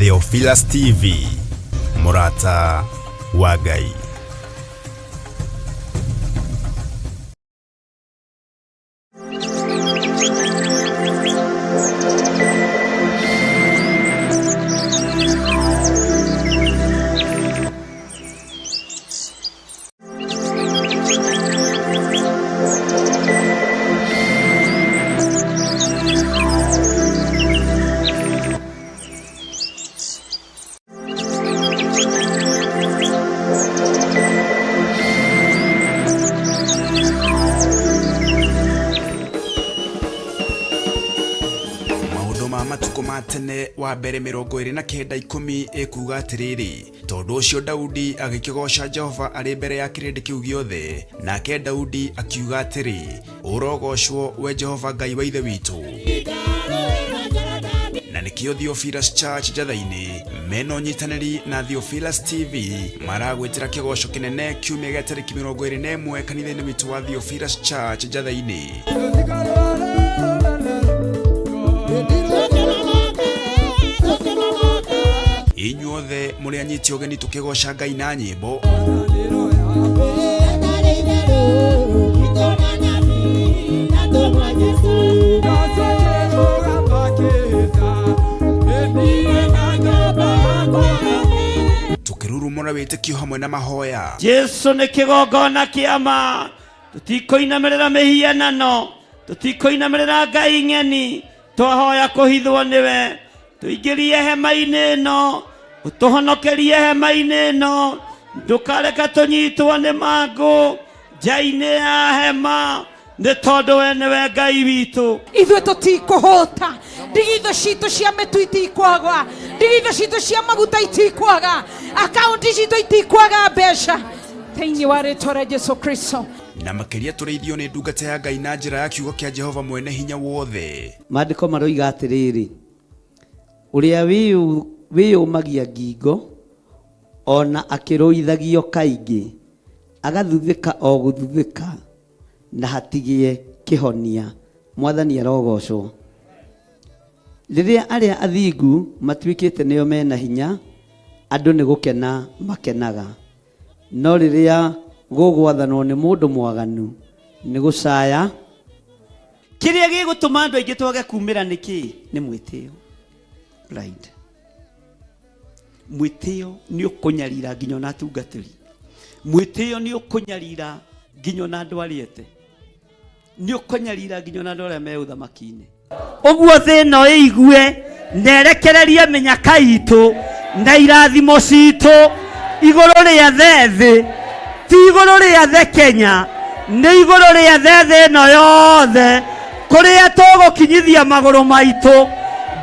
Theophilus TV, mũrata wa Ngai. Maũndũ ma matukũ ma tene wa mbere 29:10 ĩkuuga atĩrĩrĩ, tondũ ũcio Daudi agĩkĩgooca Jehova arĩ mbere ya kĩrĩndĩ kĩu gĩothe, nake Daudi akiuga atĩrĩ, ũrogocwo we Jehova Ngai wa ithe witũ. Na nĩkĩo Theophilus Church Njatha-inĩ mena ũnyitanĩri na Theophilus TV maragwĩtĩra kĩgoco kĩnene kiumia gĩa tarĩki 21 kanitha-inĩ witũ wa Theophilus Church Njatha-inĩ. Inyuothe mũrĩ anyiti ũgeni tũkĩgoca Ngai na nyĩmbo. Tũkĩrurumũra wĩtĩkio hamwe na mahoya. Jesu nĩ kĩgongona kĩa ma, tũtikũinamĩrĩra mĩhianano, tũtikũinamĩrĩra ngai ng'eni, twahoya kũhithwo nĩwe, tũingĩrie hema-inĩ ĩno, ũtũhonokerie hema-inĩ ĩno, ndũkareke tũnyitwo nĩ mangũ nja-inĩ ya hema, nĩ tondũ we nĩwe Ngai witũ. Ithuĩ tũtikũhũta, ndigithũ citũ cia mĩtu itikwaga, ndigithũ citũ cia maguta itikwaga, akaunti citũ itikwaga mbeca, thĩinĩ wa rĩtwa rĩa Jesu Kristo. Na makĩria tũrĩithio nĩ ndungata ya Ngai na njĩra ya kiugo kĩa Jehova mwene hinya wothe. Maandĩko maroiga atĩrĩrĩ, ũrĩa wĩyũmagia ngingo o na akĩrũithagio kaingĩ, agathuthĩka o gũthuthĩka na hatigĩe kĩhonia. Mwathani arogocwo. Rĩrĩa arĩa athingu matuĩkĩte nĩo mena hinya, andũ nĩ gũkena makenaga. No rĩrĩa gũgwathanwo nĩ mũndũ mwaganu, nĩ gũcaya. Kĩrĩa gĩgũtũma andũ aingĩ twage kumĩra nĩ kĩĩ? Nĩ mwĩtĩo. Pride. Mwĩtĩo nĩ ũkũnyarira nginya ona atungatĩri. Mwĩtĩo nĩ ũkũnyarira nginya ona andũ arĩa ete. Nĩ ũkũnyarira nginya ona andũ arĩa me ũthamaki-inĩ. Ũguo thĩ ĩno ĩigue na ĩrekererie mĩnyaka itũ na irathimo citũ igũrũ rĩa thĩ, ti igũrũ rĩa thĩ Kenya, nĩ igũrũ rĩa thĩ ĩno yothe, kũrĩa tũgũkinyithia magũrũ maitũ,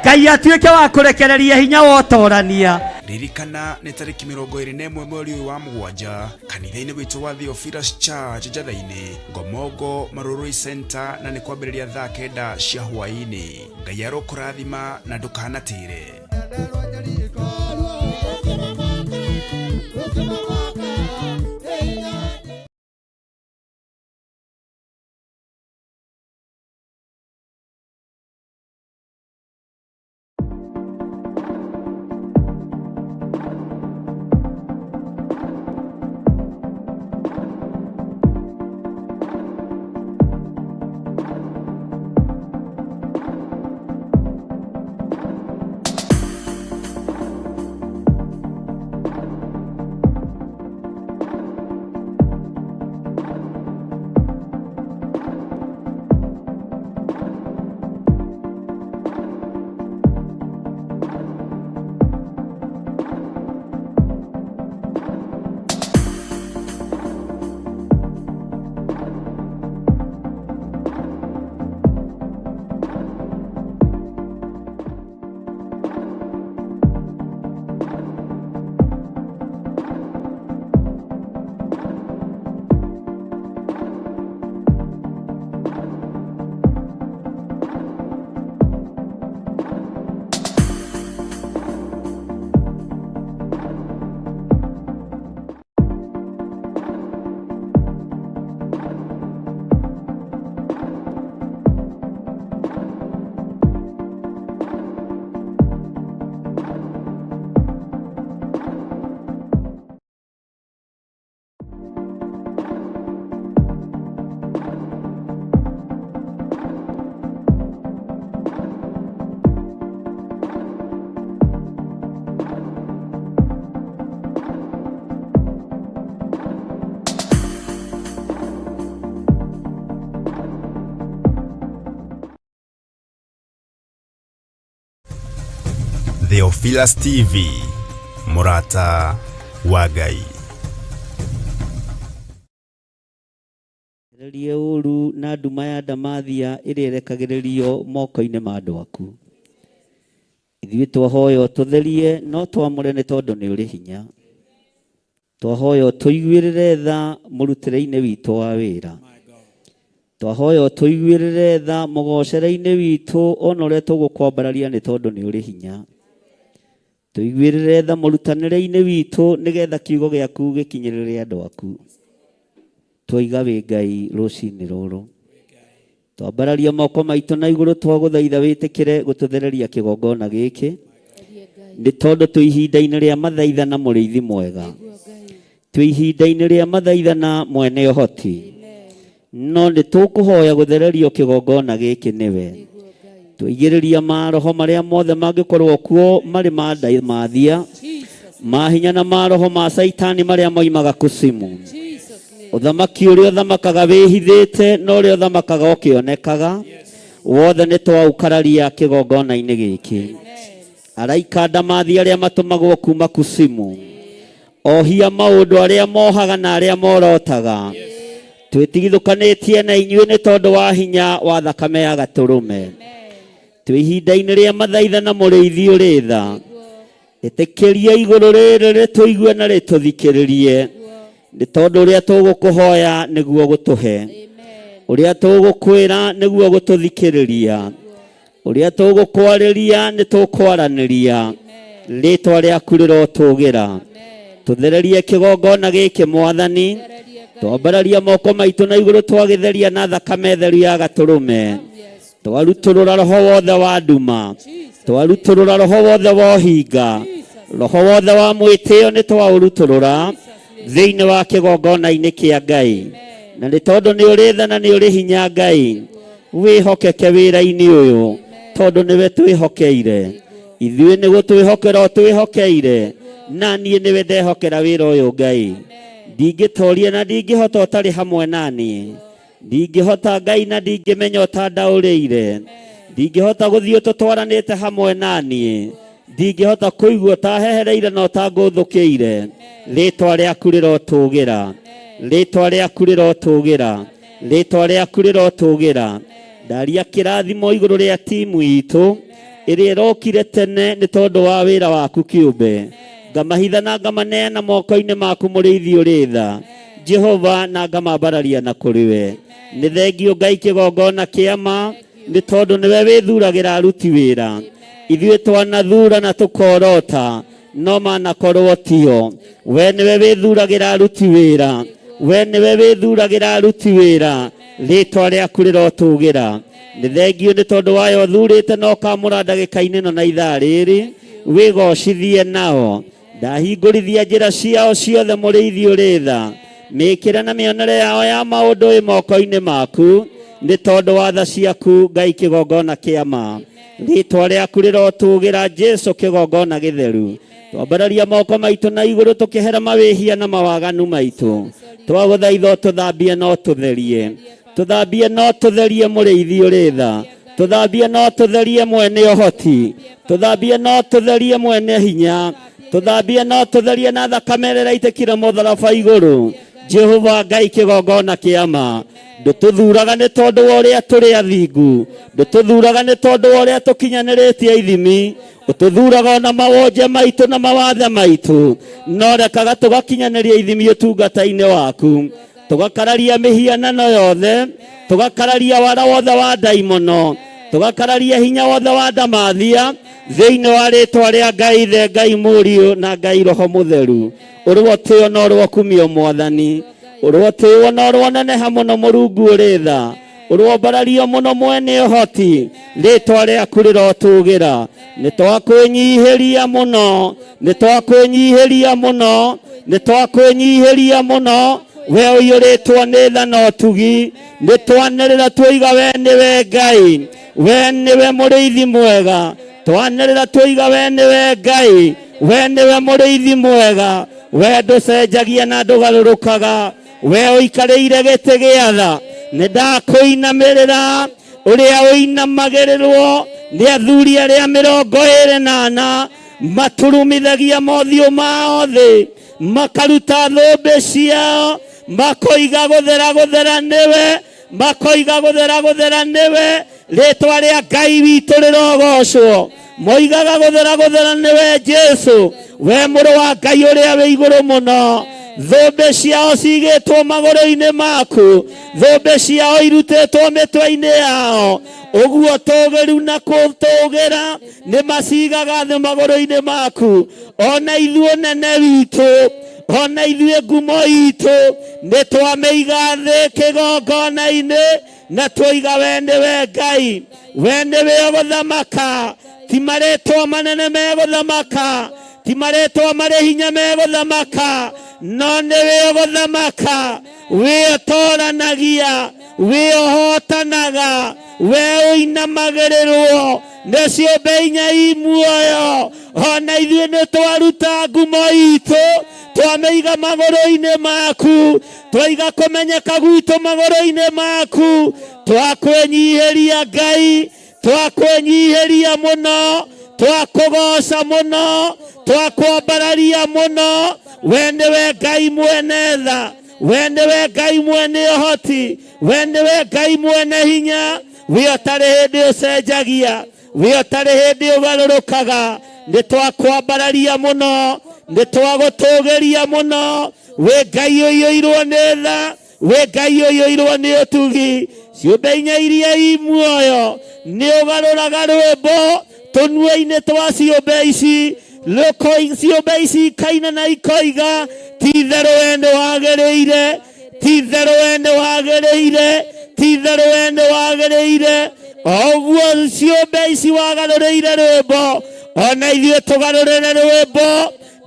Ngai atuĩke wa kũrekereria hinya wa ũtorania. Ririkana nĩ tarĩki 21 mweri ũyũ wa mũgwanja kanitha-inĩ witũ wa Theophilus Church Njatha-inĩ, Ngomongo Marurui Center, na nĩ kwambĩrĩria thaa 9 cia hwaĩ-inĩ. Ngai arokũrathima na ndũkanatĩre. Theophilus TV, mũrata wa Ngai. Ehererie ũũru na nduma ya ndamathia ĩrĩa ĩrekagĩrĩrio moko-inĩ ma andũ aku. Ithuĩ twahoya ũtũtherie no twamũre nĩ tondũ nĩ ũrĩ hinya. Twahoya ũtũiguĩrĩre tha mũrutĩre-inĩ witũ wa wĩra. Twahoya ũtũiguĩrĩre tha mũgocere-inĩ witũ ona ũrĩa tũgũkwambararia nĩ tondũ nĩ ũrĩ hinya. Tũiguĩrĩre tha mũrutanĩre-inĩ witũ nĩgetha kiugo gĩaku gĩkinyĩrĩre andũ aku. Twaiga wĩ Ngai rũcinĩ rũrũ. Twambararia moko maitũ na igũrũ twagũthaitha wĩtĩkĩre gũtũthereria kĩgongona gĩkĩ nĩ tondũ twĩ ihinda-inĩ rĩa mathaitha na mũrĩithi mwega, twĩ ihinda-inĩ rĩa mathaitha na mwene ũhoti, no nĩ tũkũhoya gũthererio kĩgongona gĩkĩ nĩwe. Tũigĩrĩria maroho marĩa mothe mangĩkorwo kuo marĩ ma ndamathia, ma hinya na maroho ma Caitani marĩa moimaga kusimu. Ũthamaki ũrĩa ũthamakaga wĩhithĩte na ũrĩa ũthamakaga ũkĩonekaga, wothe nĩ twaũkararia kĩgongona-inĩ gĩkĩ. Araika ndamathi arĩa matũmagwo kuma kusimu, ohia maũndũ arĩa mohaga na arĩa morotaga, twĩtigithũkanĩtie na inyuĩ nĩ tondũ wa hinya wa thakame ya Gatũrũme. Twĩ ihinda-inĩ rĩa mathaitha na mũrĩithi ũrĩ tha. Ĩtĩkĩria igũrũ rĩrĩ rĩtũigue na rĩtũthikĩrĩrie, nĩ tondũ ũrĩa tũgũkũhoya nĩguo gũtũhe, ũrĩa tũgũkwĩra nĩguo gũtũthikĩrĩria, ũrĩa tũgũkwarĩria nĩ tũkwaranĩria. Rĩtwa rĩaku rĩrotũgĩra. Tũthererie kĩgongona gĩkĩ Mwathani, twambararia moko maitũ na igũrũ twagĩtheria na thakame theru ya Gatũrũme. Twarutũrũra roho wothe wa nduma, twarutũrũra roho wothe wa ũhinga, roho wothe wa mwĩtĩo nĩ twaũrutũrũra thĩinĩ wa kĩgongona-inĩ kĩa Ngai. Na nĩ tondũ nĩ ũrĩ tha na nĩ ũrĩ hinya Ngai, wĩhokeke wĩra-inĩ ũyũ tondũ nĩwe twĩhokeire. Ithuĩ nĩ gũtwĩhokera ũtwĩhokeire, na niĩ nĩwe ndehokera wĩra ũyũ Ngai. Ndingĩtoria na ndingĩhota ũtarĩ hamwe na niĩ. Ndingĩhota Ngai na ndingĩmenya ũtandaũrĩire. Ndingĩhota gũthiĩ ũtũtwaranĩte hamwe na niĩ. Ndingĩhota kũigua ũtahehereire na ũtangũthũkĩire. Rĩtwa rĩaku rĩrotũgĩra. Rĩtwa rĩaku rĩrotũgĩra. Rĩtwa rĩaku rĩrotũgĩra. Ndaria kĩrathimo igũrũ rĩa timu itũ ĩrĩa ĩrokire tene nĩ tondũ wa wĩra waku kĩũmbe. Ngamahitha na ngamaneana moko-inĩ maku mũrĩithi ũrĩ tha. Jehova na ngamambararia na kũrĩ we. Nĩ thengio Ngai kĩgongona kĩa ma nĩ tondũ nĩwe wĩthuragĩra aruti wĩra. Ithuĩ twanathura na tũkorota no manakorwo tio. We nĩwe wĩthuragĩra aruti wĩra. We nĩwe wĩthuragĩra aruti wĩra. Rĩtwa rĩaku rĩrotũgĩra. Nĩ thengio nĩ tondũ wayo ũthurĩte na ũkamũra ndagĩka-inĩ ĩno na ithaa rĩrĩ wĩgocithie nao. Ndahingũrithia njĩra ciao ciothe mũrĩithi ũrĩ tha. Mĩkĩre na mĩonere yao ya maũndũ ĩ moko-inĩ maku, nĩ tondũ wa tha ciaku Ngai kĩgongona kĩa ma. Rĩtwa rĩaku rĩrotũgĩra Jesu kĩgongona gĩtheru. Twambararia moko maitũ na igũrũ tũkĩhera mawĩhia na mawaganu maitũ. Twagũthaitha ũtũthambie na ũtũtherie. Tũthambie na ũtũtherie mũrĩithi ũrĩ tha. Tũthambie na ũtũtherie mwene ũhoti. Tũthambie na ũtũtherie mwene hinya. Tũthambie na ũtũtherie na thakame ĩrĩa ĩraitĩkire mũtharaba igũrũ. Jehova Ngai kĩgongona kĩa ma. Ndũtũthuraga nĩ tondũ wa ũrĩa tũrĩ athingu. Ndũtũthuraga nĩ tondũ wa ũrĩa tũkinyanĩrĩtie ithimi. Ũtũthuraga ona mawonje maitũ na mawathe maitũ. No rekaga tũgakinyanĩria ithimi ũtungata-inĩ waku. Tũgakararia mĩhianano yothe, tũgakararia wara wothe wa ndaimono, tũgakararia hinya wothe wa ndamathia thĩinĩ wa rĩtwa rĩa Ngai Ithe, Ngai Mũriũ na Ngai Roho Mũtheru. Ũrũotĩo na ũrũokumio Mwathani, ũrũotĩo na ũrũoneneha mũno Mũrungu ũrĩ tha, ũrũombarario mũno mwene ũhoti, rĩtwa rĩaku rĩrotũgĩra. Nĩ twakwĩnyihĩria mũno, nĩ twakwĩnyihĩria mũno, nĩ twakwĩnyihĩria mũno, we ũiyũrĩtwo nĩ tha na ũtugi. Nĩ twanĩrĩra tuoiga we nĩwe Ngai, we nĩwe mũrĩithi mwega. Twanĩrĩra tuoiga we nĩwe Ngai, we nĩwe mũrĩithi mwega. We ndũcenjagia na ndũgarũrũkaga, we ũikarĩire gĩtĩ gĩa tha. Nĩ ndakũinamĩrĩra ũrĩa ũinamagĩrĩrwo nĩ athuri arĩa mĩrongo ĩrĩ na ana. Maturumithagia mothiũ mao thĩ, makaruta thũmbĩ ciao, makoiga gũthera gũthera nĩwe, makoiga gũthera gũthera nĩwe, rĩtwa rĩa Ngai witũ rĩrogocwo. Moigaga gũthera gũthera nĩwe Jesu, we mũrũ wa Ngai ũrĩa wĩ igũrũ mũno. Thũmbĩ ciao cigĩtwo magũrũ-inĩ maku, thũmbĩ ciao irutĩtwo mĩtwe-inĩ yao, ũguo tũgĩru na kũtũgĩra nĩ macigaga thĩ magũrũ-inĩ maku. Ona ithuĩ ũnene witũ, ona ithuĩ ngumo itũ, nĩ twamĩiga thĩ kĩgongona-inĩ, na twoiga we nĩwe Ngai, we nĩwe ũgũthamaka. Ti marĩtwa manene megũthamaka, ti marĩtwa marĩ hinya megũthamaka, no nĩwe ũgũthamaka. We ũtoranagia, we ũhotanaga, we ũinamagĩrĩrwo nĩ ciũmbe inya i muoyo. Ona ithuĩ nĩ twaruta ngumo itũ, twamĩiga magũrũ-inĩ maku, twaiga kũmenyeka gwitũ magũrũ-inĩ maku, twakwĩnyihĩria Ngai, twakwĩnyihĩria mũno, twakũgoca mũno, twakwambararia mũno. We nĩwe Ngai mwene tha, we nĩwe Ngai mwene ũhoti, we nĩwe Ngai mwene hinya, we ũtarĩ hĩndĩ ũcenjagia, we ũtarĩ hĩndĩ ũgarũrũkaga. Nĩ twakwambararia mũno, nĩ twagũtũgĩria mũno. We Ngai ũiyũirwo nĩ tha, we Ngai ũiyũirwo nĩ ũtugi, ciũmbe inya iria i muoyo nĩ ũgarũraga rwĩmbo tũnua-inĩ twa ciũmbe ici, ciũmbe ici ikaina na ikoiga ti itherũ we nĩ wagĩrĩire, ti itherũ we nĩ wagĩrĩire, ti itherũ we nĩ wagĩrĩire. O ũguo ciũmbe ici wagarũrĩire rwĩmbo, ona ithuĩ tũgarũrĩre rwĩmbo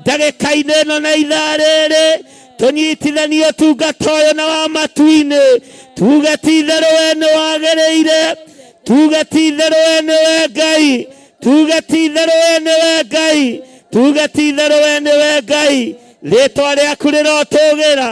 ndagĩka-inĩ ĩno na ithaa rĩrĩ, tũnyitithanie ũtungata ũyũ na wa matu-inĩ, tuge ti itherũ we nĩ wagĩrĩire, tuge ti itherũ we nĩwe Ngai, tuge ti itherũ we nĩwe Ngai, tuge ti itherũ we nĩwe Ngai. Rĩtwa rĩaku rĩrotũgĩra,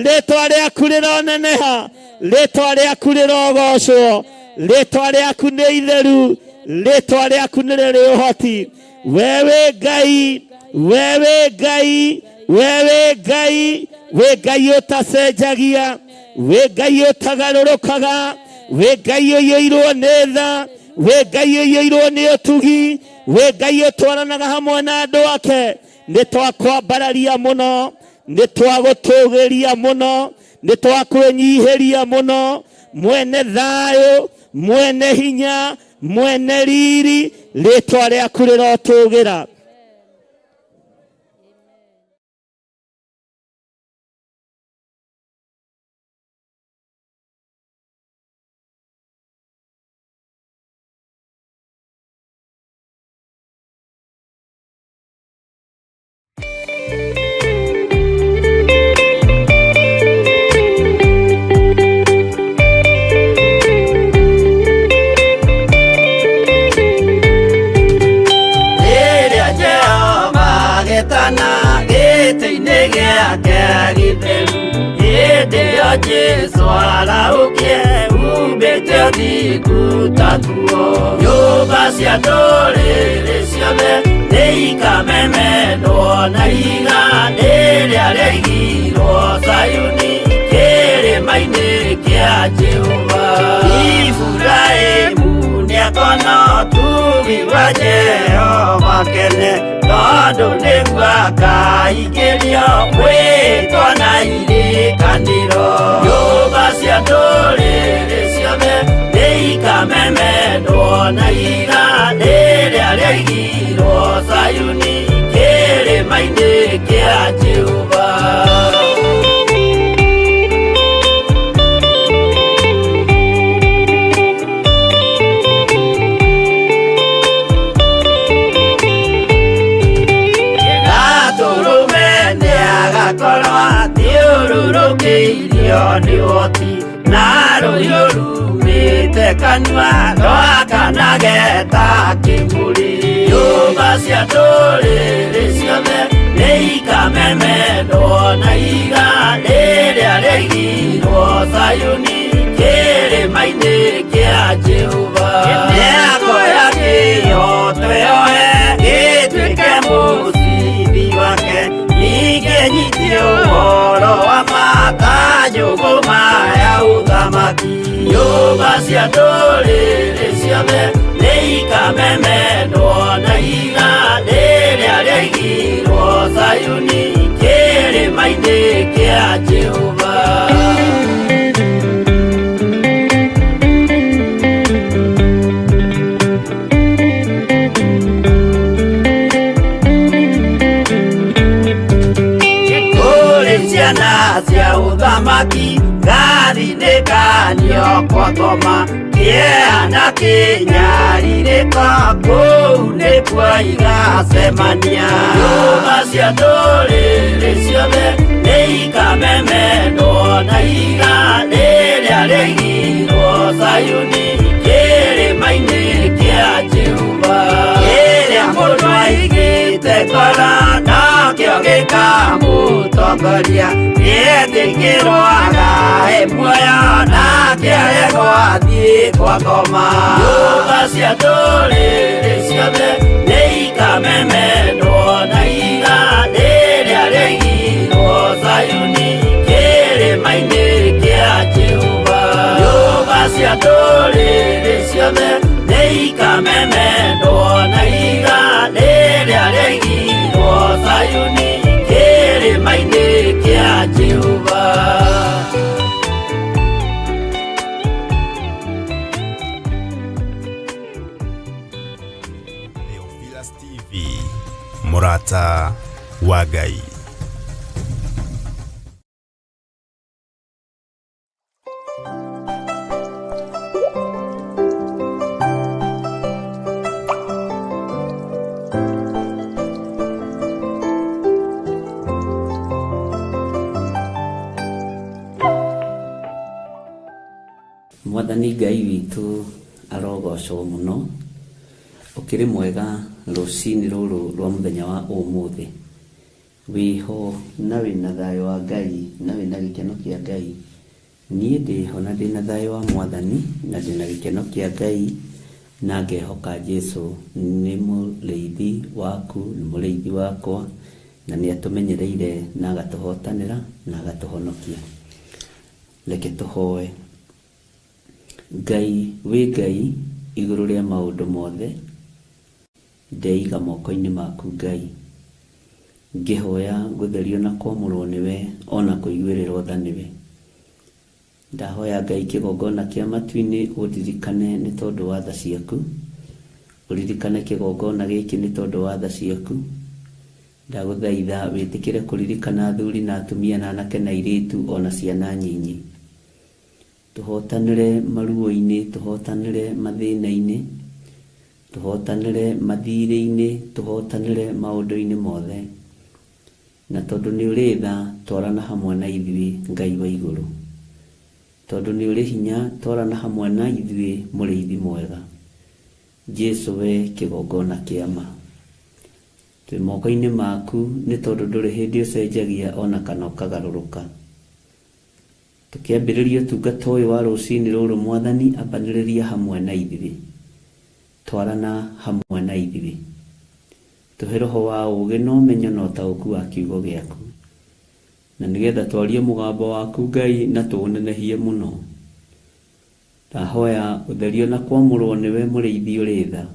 rĩtwa rĩaku rĩroneneha, rĩtwa rĩaku rĩrogocwo, rĩtwa rĩaku nĩ itheru, rĩtwa rĩaku nĩ rĩrĩ ũhoti. We wĩ Ngai, we wĩ Ngai, we wĩ Ngai, wĩ Ngai ũtacenjagia, wĩ Ngai ũtagarũrũkaga, wĩ Ngai ũiyũirwo nĩ tha, wĩ Ngai ũiyũirwo nĩ ũtugi, wĩ Ngai ũtwaranaga hamwe na andũ ake. Nĩ twakwambararia mũno, nĩ twagũtũgĩria mũno, nĩ twakwĩnyihĩria mũno, mwene thayũ, mwene hinya, mwene riri, rĩtwa rĩaku rĩrotũgĩra. Rĩrĩa Jehova agetana gĩtĩ-inĩ gĩake gĩtheru, hĩndĩ ĩyo Jesũ arahũkie umbĩte ũthingu ta nguo. Nyũmba cia ndũrĩrĩ ciothe nĩikamemendwo na ihiga rĩrĩa rĩaigirwo Zayuni kĩrĩma-inĩ kĩa Jehova. Iburahĩmu nĩakona ũtugi wa Jehova kene, tondũ nĩguo akaingĩrio mwĩtwa na irĩkanĩro. Nyũmba cia ndũrĩrĩ ciothe nĩikamemendwo na ihiga rĩrĩa rĩaigirwo Zayuni kĩrĩma-inĩ kĩa Jehova. Gatũrũme nĩagakorwo athiũrũrũkĩirio nĩ ũhoti, na rũhiũ rumĩte kanua rwakanage ta kĩmũrĩ. Nyũmba cia ndũrĩrĩ ciothe nĩikamemendwo na ihiga rĩrĩa rĩaigirwo Zayuni kĩrĩma-inĩ kĩa Jehova. Mĩako ya kĩhooto yoe ĩtuĩke Nyũmba cia ndũrĩrĩ ciothe nĩ ikamemendwo na ihiga rĩrĩa rĩaigirwo Zayuni kĩrĩma-inĩ kĩa Jehova. Kũrĩ ciana cia ũthamaki ngathinĩkanio kwa ngoma kĩeha na kĩnyarirĩko kũu nĩkuo igacemania. Nyũmba cia ndũrĩrĩ ciothe nĩ ikamemendwo na ihiga rĩrĩa rĩaigirwo Zayuni kĩrĩma-inĩ kĩa Jehova. Kĩrĩa mũndũ aigĩte ngoro nakĩo gĩkamũtongoria gĩetĩkĩrwo agae muoyo nake aregwo athiĩ kwa ngoma. Nyũmba cia ndũrĩrĩ ciothe nĩ ikamemendwo na ihiga rĩrĩa rĩaigirwo Zayuni kĩrĩma-inĩ kĩa Jehova. Nyũmba cia ndũrĩrĩ ciothe nĩ ikamemendwo na ihiga rĩrĩa rĩaigirwo Zayuni kĩrĩma-inĩ kĩa Jehova. Theophilus TV, mũrata wa Ngai. Mwathani Ngai witũ arogocwo mũno, ũkĩrĩ mwega rũcinĩ rũrũ rwa mũthenya wa ũmũthĩ. Wĩho na wĩna thayũ wa Ngai na wĩna gĩkeno kĩa Ngai. Niĩ ndĩho na ndĩna thayũ wa Mwathani na ndĩna gĩkeno kĩa Ngai na ngehoka Jesu nĩ mũrĩithi waku, nĩ mũrĩithi wakwa na nĩ atũmenyereire na agatũhotanĩra na agatũhonokia. Reke tũhoe. Ngai wĩ Ngai igũrũ rĩa maũndũ mothe, ndeiga moko-inĩ maku Ngai. Ngĩhoya gũtherio na kwamũrwo nĩwe ona kũiguĩrĩrwo tha nĩwe. Ndahoya Ngai kĩgongona kĩa matu-inĩ ũndirikane nĩ tondũ wa tha ciaku. Ũririkane kĩgongona gĩkĩ nĩ tondũ wa tha ciaku. Ndagũthaitha wĩtĩkĩre kũririkana athuri na atumia na anake na airĩtu ona ciana nyinyi. Tũhotanĩre maruo-inĩ, tũhotanĩre mathĩna-inĩ, tũhotanĩre mathirĩ-inĩ, tũhotanĩre maũndũ-inĩ mothe. Na tondũ nĩ ũrĩ tha, twarana hamwe na ithuĩ, Ngai wa igũrũ. Tondũ nĩ ũrĩ hinya, twarana hamwe na ithuĩ, mũrĩithi mwega. Jesu we kĩgongona kĩa ma. Twĩ moko-inĩ maku nĩ tondũ ndũrĩ hĩndĩ ũcenjagia ona kana ũkagarũrũka. Tũkĩambĩrĩria ũtungata ũyũ wa rũcinĩ rũrũ Mwathani ambanĩrĩria hamwe na ithuĩ. Twarana hamwe na ithuĩ. Tũhe roho wa ũũgĩ na ũmenyo na ũtaũku wa kiugo gĩaku. Na nĩgetha twarie mũgambo waku Ngai na tũũnenehie mũno. Ndahoya gũtherio na kwamũrwo nĩwe mũrĩithi ũrĩ tha.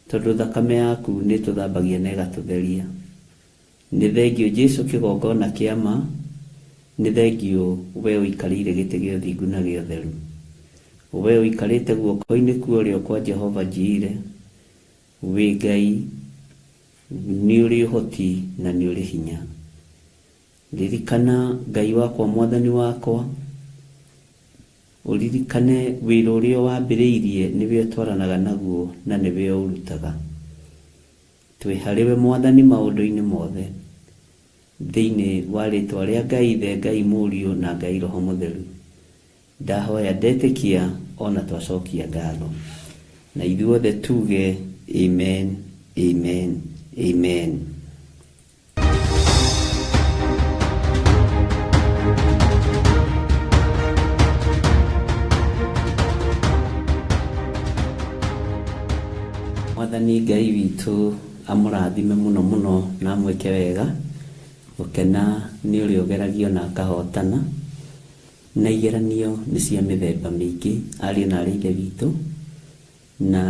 Tondũ thakame yaku nĩĩtũthambagia na ĩgatũtheria. Nĩ thengiũ Jesu kĩgongona kĩa ma, Nĩ thengiũ we ũikarĩire gĩtĩ gĩa ũthingu na gĩa ũtheru. We ũikarĩte guoko-inĩ kwa ũrĩo kwa Jehova Jiire, Wĩ Ngai, nĩ ũrĩ ũhoti na nĩ ũrĩ hinya. Ririkana Ngai wakwa Mwathani wakwa, Ũririkane wĩra ũrĩa wambĩrĩirie nĩwe ũtwaranaga naguo na nĩwe ũũrutaga. Twĩ harĩ we Mwathani maũndũ-inĩ mothe. Thĩinĩ wa rĩtwa rĩa Ngai Ithe, Ngai Mũriũ na Ngai Roho Mũtheru. Ndahoya ndetĩkia o na twacokia ngatho. Na ithuothe tuge Amen, Amen, Amen. Mwathani Ngai witũ amũrathime mũno mũno na amwĩke wega. Gũkena nĩ ũrĩa ũgeragio na akahotana. Na igeranio nĩ cia mĩthemba mĩingĩ ariũ na aarĩ a Ithe witũ, na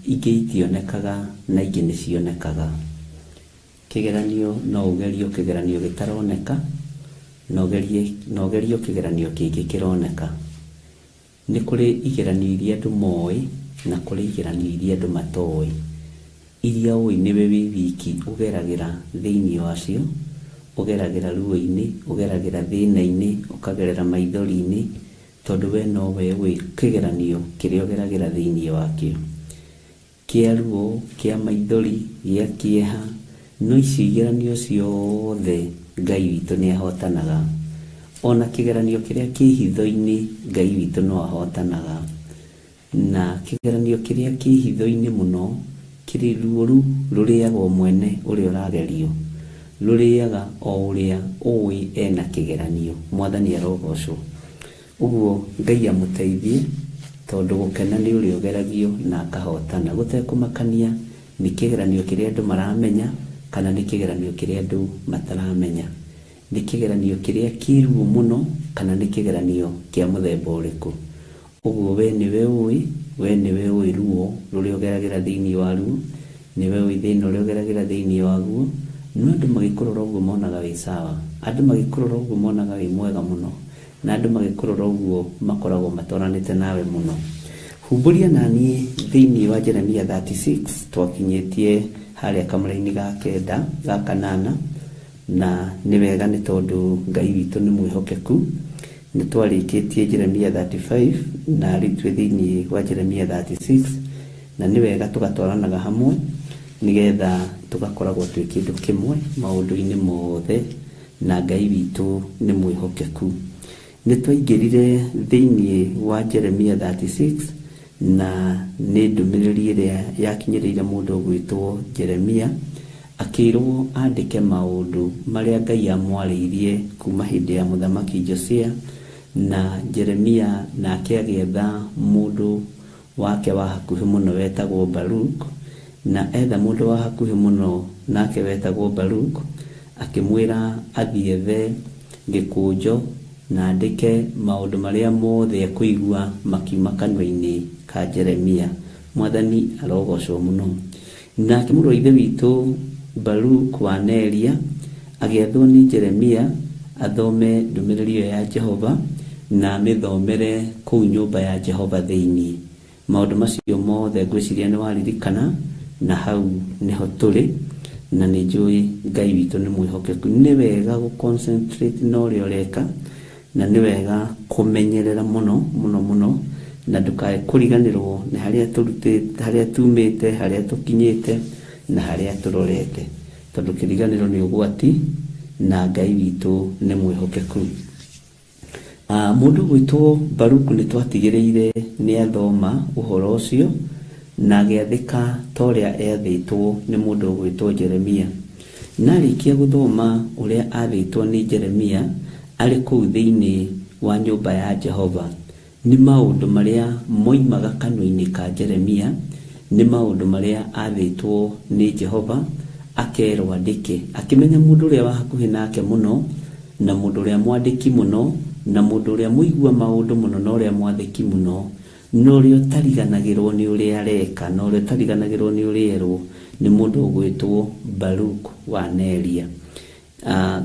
ingĩ itionekaga na ingĩ nĩ cionekaga. Kĩgeranio no ũgerio kĩgeranio gĩtaroneka, na ũgerie na ũgerio kĩgeranio kĩngĩ kĩroneka. Nĩ kũrĩ igeranio iria andũ moĩ na kũrĩ igeranio iria andũ matoĩ. Iria ũĩ nĩwe wĩ wiki ũgeragĩra thĩinĩ wacio, ũgeragĩra ruo-inĩ, ũgeragĩra thĩna-inĩ, ũkagerera maithori-inĩ, tondũ we nowe ũĩ kĩgeranio kĩrĩa ũgeragĩra thĩinĩ wakĩo. Kĩa ruo, kĩa maithori, gĩa kĩeha, no icio igeranio ciothe Ngai witũ nĩ ahotanaga. Ona kĩgeranio kĩrĩa kĩ hitho-inĩ Ngai witũ no ahotanaga. Na kĩgeranio kĩrĩa kĩ hitho-inĩ mũno kĩrĩ ruo rũu rũrĩaga o mwene ũrĩa ũragerio, rũrĩaga o ũrĩa ũĩ ena kĩgeranio. Mwathani arogocwo. Ũguo Ngai amũteithie tondũ gũkena nĩ ũrĩa ũgeragio na akahotana gũtekũmakania nĩ kĩgeranio kĩrĩa andũ maramenya kana nĩ kĩgeranio kĩrĩa andũ mataramenya. Nĩ kĩgeranio kĩrĩa kĩ ruo mũno kana nĩ kĩgeranio kĩa mũthemba ũrĩkũ. Ũguo wee nĩwe ũĩ, wee nĩwe ũĩ ruo rũrĩa ũgeragĩra thĩinĩ waruo, nĩwe ũĩ thĩna ũrĩa ũgeragĩra thĩinĩ waguo, no andũ magĩkũrora ũguo monaga wĩ sawa, andũ magĩkũrora ũguo monaga wĩ mwega mũno, na andũ magĩkũrora ũguo makoragwo matwaranĩte nawe mũno. Humbũria naniĩ thĩinĩ wa Jeremia 36, twakinyĩtie harĩa kamũra-inĩ ga kenda, ga kanana, Na nĩ wega nĩ tondũ Ngai witũ nĩ mwĩhokeku. Nĩ twarĩkĩtie Jeremia 35 na rĩu twĩ thĩinĩ wa Jeremia 36, na nĩ wega tũgatwaranaga hamwe nĩgetha tũgakoragwo twĩ kĩndũ kĩmwe maũndũ-inĩ mothe, na Ngai witũ nĩ mwĩhokeku. Nĩ twaingĩrire thĩinĩ wa Jeremia 36 na nĩ ndũmĩrĩri ĩrĩa yakinyĩrĩire mũndũ ũgwĩtwo Jeremia Akĩĩrwo andĩke maũndũ marĩa Ngai aamwarĩirie kuuma hĩndĩ ya Mũthamaki Josia, na Jeremia nake agĩetha mũndũ wake wa hakuhĩ mũno wetagwo Baruk, na etha mũndũ wa hakuhĩ mũno nake wetagwo Baruk, akĩmwĩra athiĩ ethe gĩkũnjo na andĩke maũndũ marĩa mothe ekũigua makiuma kanua-inĩ ka Jeremia. Mwathani arogocwo mũno. Nake mũrũ wa ithe witũ Baruk wa Neria agĩathwo nĩ Jeremia athome ndũmĩrĩri ĩyo ya Jehova na amĩthomere kũu nyũmba ya Jehova thĩinĩ. Maũndũ macio mothe ngwĩciria nĩ waririkana, na hau nĩho tũrĩ, na nĩ njũĩ Ngai witũ nĩ mwĩhokeku. Nĩ wega gũ concentrate na ũrĩa ũreka, Na nĩ wega kũmenyerera mũno mũno mũno, na ndũkae kũriganĩrwo nĩ harĩa tũrutĩte, harĩa tumĩte, harĩa tũkinyĩte, na harĩa tũrorete. Tondũ kĩriganĩro nĩ ũgwati, na Ngai witũ nĩ mwĩhokeku. Mũndũ ũgwĩtwo Baruku nĩ twatigĩrĩire nĩ athoma ũhoro ũcio, na agĩathĩka ta ũrĩa eathĩtwo nĩ mũndũ ũgwĩtwo Jeremia. Na arĩkia gũthoma ũrĩa aathĩtwo nĩ Jeremia arĩ kũu thĩinĩ wa nyũmba ya Jehova, nĩ maũndũ marĩa moimaga kanua-inĩ ka Jeremia, nĩ maũndũ marĩa aathĩtwo nĩ Jehova akerũo andĩke, akĩmenya mũndũ ũrĩa wa hakuhĩ nake mũno, na mũndũ ũrĩa mwandĩki mũno, na mũndũ ũrĩa mũigua maũndũ mũno na ũrĩa mwathĩki mũno, Na ũrĩa ũtariganagĩrũo nĩ ũrĩa areka, na ũrĩa ũtariganagĩrũo nĩ ũrĩa erũo, nĩ mũndũ ũgwĩtwo Baruk wa Neria.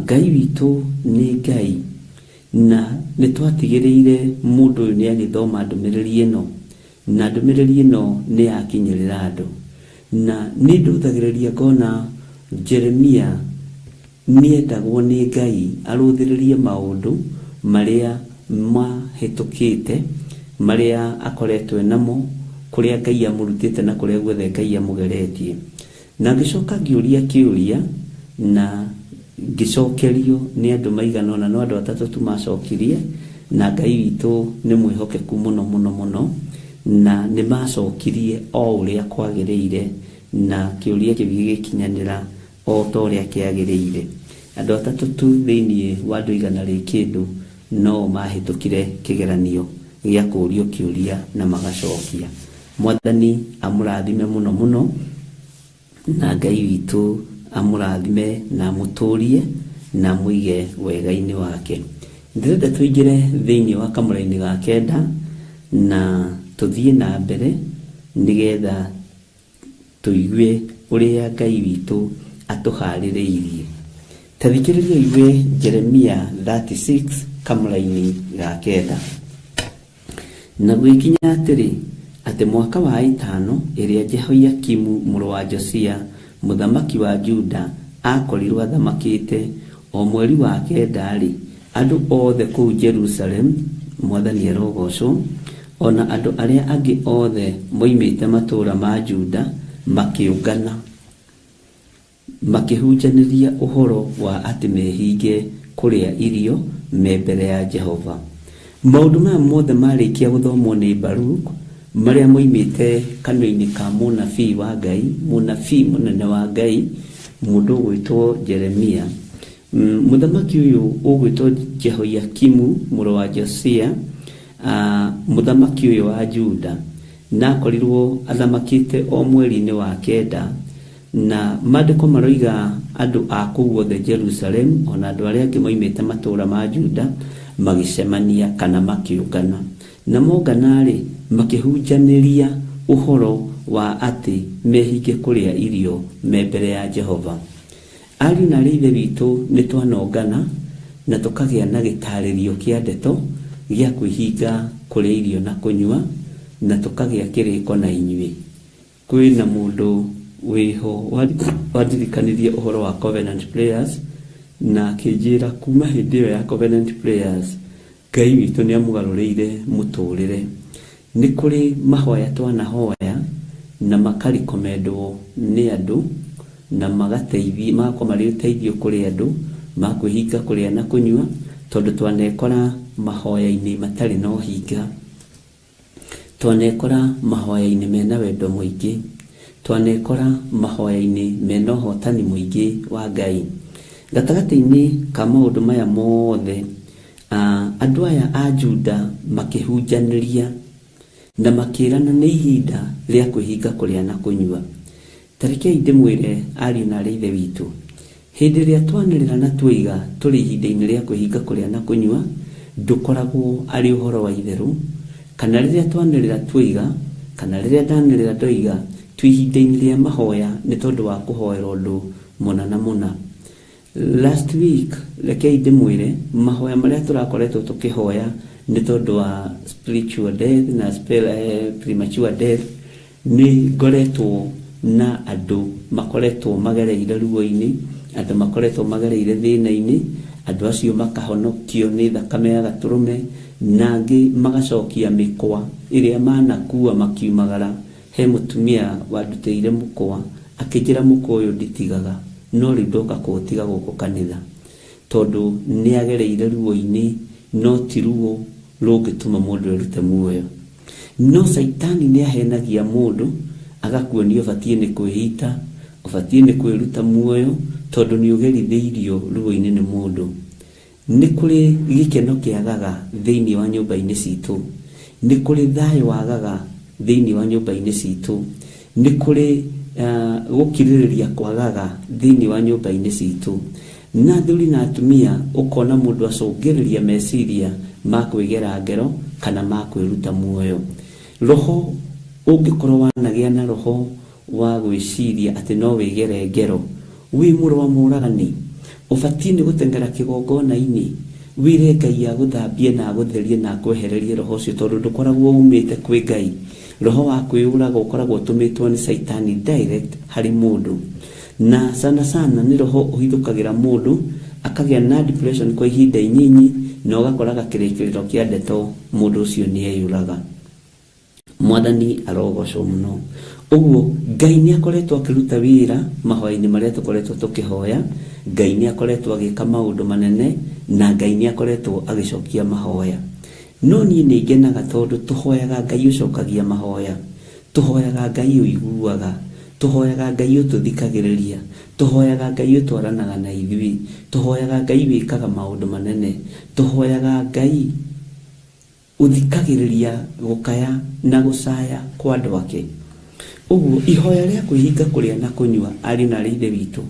Ngai witũ nĩ Ngai, na nĩ twatigĩrĩire mũndũ ũyũ nĩ agĩthoma ndũmĩrĩri ĩno, na ndũmĩrĩri ĩno nĩ yakinyĩrĩra andũ. Na nĩ ndũthagĩrĩria ngona Jeremia Nĩendagwo nĩ Ngai arũthĩrĩrie maũndũ marĩa mahĩtũkĩte, marĩa akoretwo e namo, kũrĩa Ngai amũrutĩte na kũrĩa guothe Ngai amũgeretie. Na ngĩcoka ngĩũria kĩũria na ngĩcokerio nĩ andũ maigana ũna, no andũ atatũ tu macokirie, na Ngai witũ nĩ mwĩhokeku mũno mũno mũno, na nĩmacokirie o ũrĩa kwagĩrĩire, na kĩũria kĩu gĩgĩkinyanĩra O ta ũrĩa kĩagĩrĩire. Andũ atatũ tu thĩinĩ wa andũ igana rĩ kĩndũ no-o maahĩtũkire kĩgeranio gĩa kũũrio kĩũria na magacokia. Mwathani amũrathime mũno mũno, na Ngai witũ amũrathime na amũtũũrie na amũige wega-inĩ wake. Ndĩrenda tũingĩre thĩinĩ wa kamũrainĩ ga kenda na tũthiĩ na mbere nĩgetha tũigue ũrĩa Ngai witũ atũharĩrĩirie. Ta thikĩrĩria ũigue Jeremia 36 kamũrainĩ ga kenda. Na gũgĩkinya atĩrĩ, atĩ mwaka wa ĩtano ĩrĩa Jehoiakimu mũrũ wa Josia, mũthamaki wa Juda, aakorirũo athamakĩte, o mweri wa kenda-rĩ, andũ othe kũu Jerusalemu, Mwathani arogoocwo, o na andũ arĩa angĩ othe moimĩte matũũra ma Juda makĩũngana. Makĩhunjanĩria ũhoro wa atĩ mehinge kũrĩa irio me mbere ya Jehova. Maũndũ maya mothe maarĩkia gũthomwo nĩ Baruk, marĩa moimĩte kanua-inĩ ka mũnabii wa Ngai, mũnabii mũnene wa Ngai, mũndũ ũgwĩtwo Jeremia. Mũthamaki ũyũ ũgwĩtwo Jehoiakimu mũrũ wa Josia, mũthamaki ũyũ wa Juda, na akorirwo athamakĩte o mweri-inĩ wa kenda. Na Maandĩko maroiga andũ a kũu othe Jerusalemu, o na andũ arĩa angĩ moimĩte matũũra ma Juda, magĩcemania kana makĩũngana. Na mongana-rĩ, makĩhunjanĩria ũhoro wa atĩ mehinge kũrĩa irio me mbere ya Jehova. Ariũ na aarĩ a Ithe witũ, nĩtwanongana na tũkagĩa na gĩtaarĩrio kĩa ndeto gĩa kwĩhinga kũrĩa irio na kũnyua, na tũkagĩa kĩrĩko na inyuĩ. Kwĩ na mũndũ wĩho wandirikanirie ũhoro wa Covenant Prayers na akĩnjĩra kuma hĩndĩ ĩyo ya Covenant Prayers Ngai witũ nĩ amũgarũrĩire mũtũrĩre. Nĩ kũrĩ mahoya twanahoya na makarikomendwo nĩ andũ na magateithia magakorwo marĩ ũteithio kũrĩ andũ ma kwĩhinga kũrĩa na kũnyua tondũ twanekora mahoya-inĩ matarĩ na ũhinga. Twanekora mahoya-inĩ mena wendo mũingĩ. Twanekora mahoya-inĩ mena ũhotani mũingĩ wa Ngai. Gatagatĩ-inĩ ka maũndũ maya mothe, andũ aya a Juda makĩhunjanĩria na makĩrana nĩ ihinda rĩa kwĩhinga kũrĩa na kũnyua. Ta rekei ndĩmwĩre ariũ na aarĩ a Ithe witũ, hĩndĩ ĩrĩa twanĩrĩra na tuoiga tũrĩ ihinda-inĩ rĩa kwĩhinga kũrĩa na kũnyua, ndũkoragwo arĩ ũhoro wa itherũ, kana rĩrĩa twanĩrĩra tuoiga, kana rĩrĩa ndanĩrĩra ndoiga twĩ ihinda-inĩ rĩa mahoya nĩ tondũ wa kũhoera ũndũ mũna na mũna. Last week, rekei ndĩmwĩre, mahoya marĩa tũrakoretwo tũkĩhoya nĩ tondũ wa spiritual death na premature death, Nĩ ngoretwo na andũ makoretwo magereire ruo-inĩ, andũ makoretwo magereire thĩna-inĩ, andũ acio makahonokio nĩ thakame ya Gatũrũme, na angĩ magacokia mĩkwa ĩrĩa manakua makiumagara. He mũtumia wandutĩire mũkwa, akĩnjĩra mũkwa ũyũ nditigaga, no rĩu ndoka kũũtiga gũkũ kanitha. Tondũ nĩ agereire ruo-inĩ, no ti ruo rũngĩtũma mũndũ erute muoyo. No Caitani nĩ ahenagia mũndũ agakuonia ũbatiĩ nĩ kwĩita, ũbatiĩ nĩ kwĩruta muoyo tondũ nĩ ũgerithĩirio ruo-inĩ nĩ mũndũ. Nĩ kũrĩ gĩkeno kĩagaga thĩinĩ wa nyũmba-inĩ citũ. Nĩ kũrĩ thayũ wagaga thĩinĩ wa nyũmba-inĩ citũ. Nĩ kũrĩ gũkirĩrĩria kwagaga thĩinĩ wa nyũmba-inĩ citũ. Na athuri na atumia ũkona mũndũ acũngĩrĩria meciria ma kwĩgera ngero kana ma kwĩruta muoyo. Roho ũngĩkorwo wanagĩa na roho wa gwĩciria atĩ no wĩgere ngero wĩ mũrũ wa mũragani, ũbatiĩ nĩ gũteng'era kĩgongona-inĩ wĩre Ngai agũthambie na agũtherie na akwehererie roho ũcio tondũ ndũkoragwo umĩte kwĩ Ngai. Roho wa kwĩyũraga ũkoragwo ũtũmĩtwo nĩ Caitani direct harĩ mũndũ. Na sana sana nĩ roho ũhithũkagĩra mũndũ akagĩa na depression kwa ihinda inyinyi na ũgakoraga kĩrĩkĩrĩro kĩa ndeto mũndũ ũcio nĩ eyũraga. Mwathani arogocwo mũno. Ũguo Ngai nĩ akoretwo akĩruta wĩra mahoya-inĩ marĩa tũkoretwo tũkĩhoya, Ngai nĩ akoretwo agĩka maũndũ manene na Ngai nĩ akoretwo agĩcokia mahoya. No niĩ nĩ ngenaga tondũ tũhoyaga Ngai ũcokagia mahoya. Tũhoyaga Ngai ũiguaga. Tũhoyaga Ngai ũtũthikagĩrĩria. Tũhoyaga Ngai ũtwaranaga na ithuĩ. Tũhoyaga Ngai wĩkaga maũndũ manene. Tũhoyaga Ngai ũthikagĩrĩria gũkaya na gũcaya kwa andũ ake. Ũguo, ihoya rĩa kwĩhinga kũrĩa na kũnyua, ariũ na aarĩ a Ithe witũ,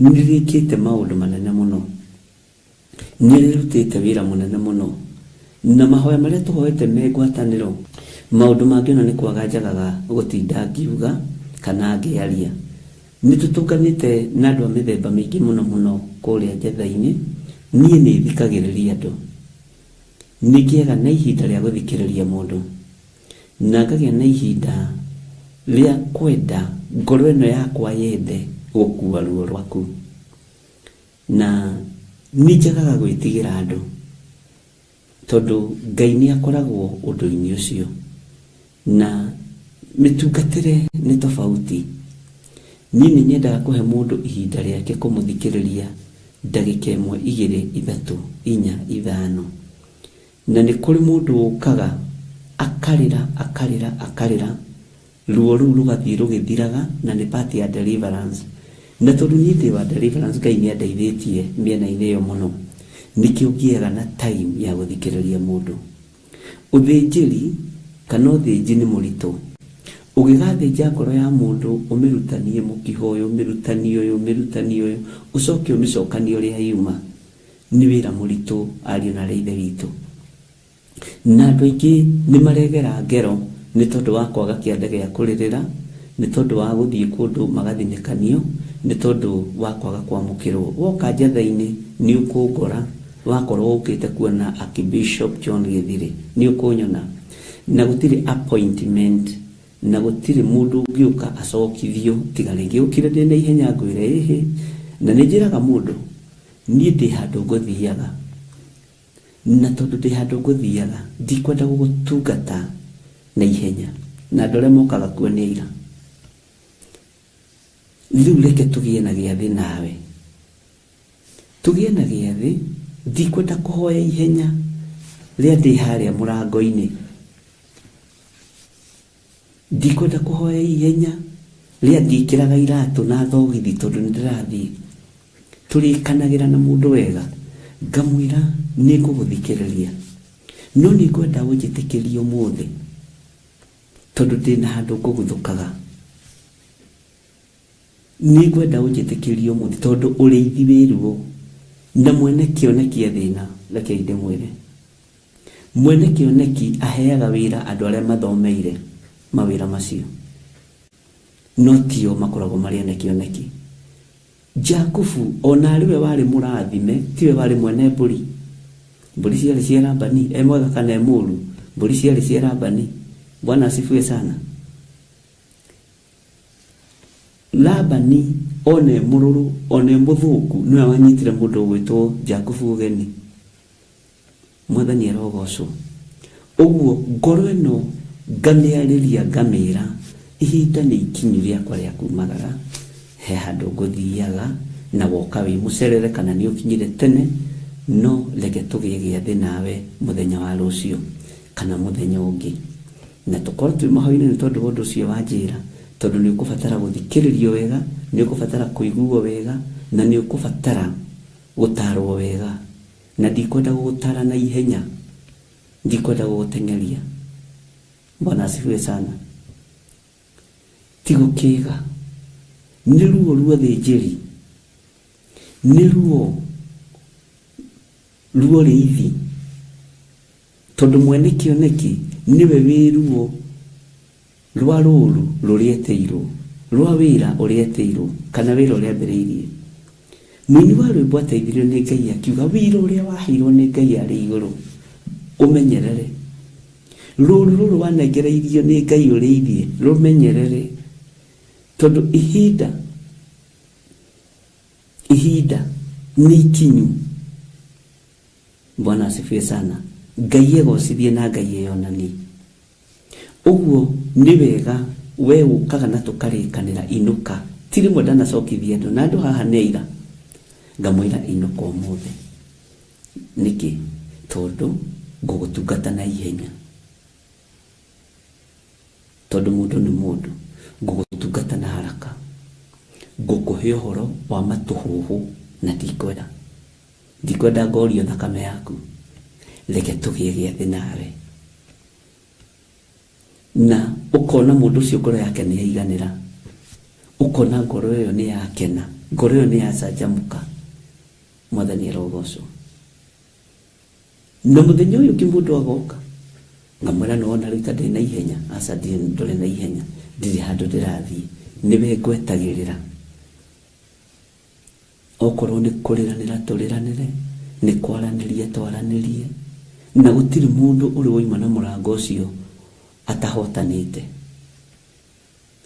nĩ rĩkĩte maũndũ manene mũno. Nĩ rĩrutĩte wĩra mũnene mũno na mahoya marĩa tũhoete me ngwatanĩro. Maũndũ mangĩ ona nĩ kwaga njagaga gũtinda ngiuga kana ngĩaria. Nĩ tũtũnganĩte na andũ a mĩthemba mĩingĩ mũno mũno kũrĩa Njetha-inĩ. Niĩ nĩ thikagĩrĩria andũ. Nĩ ngĩaga na ihinda rĩa gũthikĩrĩria mũndũ. Na ngagĩa na ihinda rĩa kwenda ngoro ĩno yakwa yende gũkua ruo rwaku. Na nĩ njagaga gwĩtigĩra andũ, tondũ Ngai nĩ akoragwo ũndũ-inĩ ũcio. Na mĩtungatĩre nĩ tofauti. Niĩ nĩ nyendaga kũhe mũndũ ihinda rĩake kũmũthikĩrĩria ndagĩka ĩmwe, igĩrĩ, ithatũ, inya, ithano. Na nĩ kũrĩ mũndũ ũkaga akarĩra, akarĩra, akarĩra, ruo rũu rũgathiĩ rũgĩthiraga, na nĩ part ya deliverance. Na tondũ niĩ ndĩ wa deliverance, Ngai nĩ andeithĩtie mĩena-inĩ ĩyo mũno, nĩkĩo ngĩaga na time ya gũthikĩrĩria mũndũ. Ũthĩnjĩri kana ũthĩnji nĩ mũritũ. Ũgĩgathĩnja ngoro ya mũndũ ũmĩrutanie mũkiha ũyũ, ũmĩrutanie ũyũ, ũmĩrutanie ũyũ, ũcoke ũmĩcokanie ũrĩa yuma, nĩ wĩra mũritũ ariũ na aarĩ a Ithe witũ. Na andũ aingĩ nĩ maregera ngero nĩ tondũ wa kwaga kĩanda gĩa kũrĩrĩra, nĩ tondũ wa gũthiĩ kũndũ magathinĩkanio, nĩ tondũ wa kwaga kwamũkĩrwo. Woka Njetha-inĩ nĩ ũkũngora wakorwo ũkĩte kuona Archbishop John Gĩthirĩ, nĩ ũkũnyona. Na gũtirĩ appointment, na gũtirĩ mũndũ ũngĩũka acokithio tiga rĩngĩ ũkire ndĩ na ihenya ngwĩre ĩhĩ. Na nĩ njĩraga mũndũ, niĩ ndĩ handũ ngũthiaga. Na tondũ ndĩ handũ ngũthiaga, ndikwenda gũgũtungata na ihenya, na andũ arĩa mokaga kuo nĩ aira. Rĩu reke tũgĩe na gĩathĩ nawe. Tũgĩe na gĩathĩ, ndikwenda kũhoya ihenya rĩa ndĩ harĩa mũrango-inĩ. Ndikwenda kũhoya ihenya rĩa ngĩkĩraga iratũ na thogithi tondũ nĩ ndĩrathiĩ. Tũrĩkanagĩra na mũndũ wega, ngamwĩra nĩ ngũgũthikĩrĩria, no nĩ ngwenda ũnjĩtĩkĩrie ũmũthĩ tondũ ndĩna handũ ngũguthũkaga. Nĩ ngwenda ũnjĩtĩkĩrie ũmũthĩ tondũ ũrĩithi wĩ ruo na mwene kĩoneki e thĩna. Rekei ndĩmwĩre. Mwene kĩoneki aheaga wĩra andũ arĩa mathomeire mawĩra macio, no tio makoragwo marĩ ene kĩoneki. Jakubu, o na arĩ we warĩ mũrathime, tiwe warĩ mwene mbũri. Mbũri ciarĩ cia Labani, e mwega kana e mũũru, mbũri ciarĩ cia Labani. Bwana asifiwe sana. Labani ona e mũrũrũ, ona e mũthũku, nĩwe wanyitire mũndũ ũgwĩtwo Jakubu ũgeni. Mwathani arogocwo. Ũguo ngoro ĩno ngamĩarĩria ngamĩra ihinda nĩ ikinyu rĩakwa rĩa kumagara, he handũ ngũthiaga na woka wĩ mũcerere kana nĩ ũkinyire tene, no reke tũgĩe gĩathĩ nawe mũthenya wa rũciũ kana mũthenya ũngĩ. Na tũkorwo twĩ mahoya-inĩ nĩ tondũ wa ũndũ ũcio wanjĩra, tondũ nĩ ũkũbatara gũthikĩrĩrio wega, nĩ ũkũbatara kũiguo wega, na nĩ ũkũbatara gũtarwo wega. Na ndikwenda gũgũtara na ihenya, ndikwenda gũgũteng'eria. Bwana asifiwe sana. Ti gũkĩga, nĩ ruo rwa ũthĩnjĩri, nĩ ruo rwa ũrĩithi, tondũ mwene kĩoneki nĩwe wĩ ruo rwa rũũru rũrĩa etĩirwo, rwa wĩra ũrĩa etĩirwo, kana wĩra ũrĩa ambĩrĩirie. Mũini wa rwĩmbo ateithirio nĩ Ngai akiuga, wĩra ũrĩa waheirwo nĩ Ngai arĩ igũrũ, ũmenyerere. Rũũru rũrũ wanengereirio nĩ Ngai ũrĩithie, rũmenyerere. Tondũ ihinda, ihinda nĩ ikinyu. Bwana asifiwe sana. Ngai egocithie na Ngai eyonanie. Ũguo nĩ wega we ũkaga na tũkarĩkanĩra inũka. Ti rĩmwe ndanacokithia andũ na andũ haha nĩ aira. Ngamwĩra inũka ũmũthĩ. Nĩkĩ? Tondũ ngũgũtungata na ihenya. Tondũ mũndũ nĩ mũndũ. Ngũgũtungata na haraka. Ngũkũhe ũhoro wa matũhũhũ na ndikwenda. Ndikwenda ngorio thakame yaku. Reke tũgĩe gĩathĩ nawe. Na ũkona mũndũ ũcio ngoro yake nĩ yaiganĩra. Ũkona ngoro ĩyo nĩ yakena. Ngoro ĩyo nĩ yacanjamũka. Mwathani arogocwo. Na mũthenya ũyũ ũngĩ mũndũ agoka ngamwĩra nĩwona rĩu ta ndĩ na ihenya, aca ndũrĩ na ihenya, ndirĩ handũ ndĩrathiĩ, nĩwe ngwetagĩrĩra. Okorwo nĩ kũrĩranĩra tũrĩranĩre, nĩ kwaranĩria twaranĩrie, na gũtirĩ mũndũ ũrĩ wauma na mũrango ũcio atahotanĩte.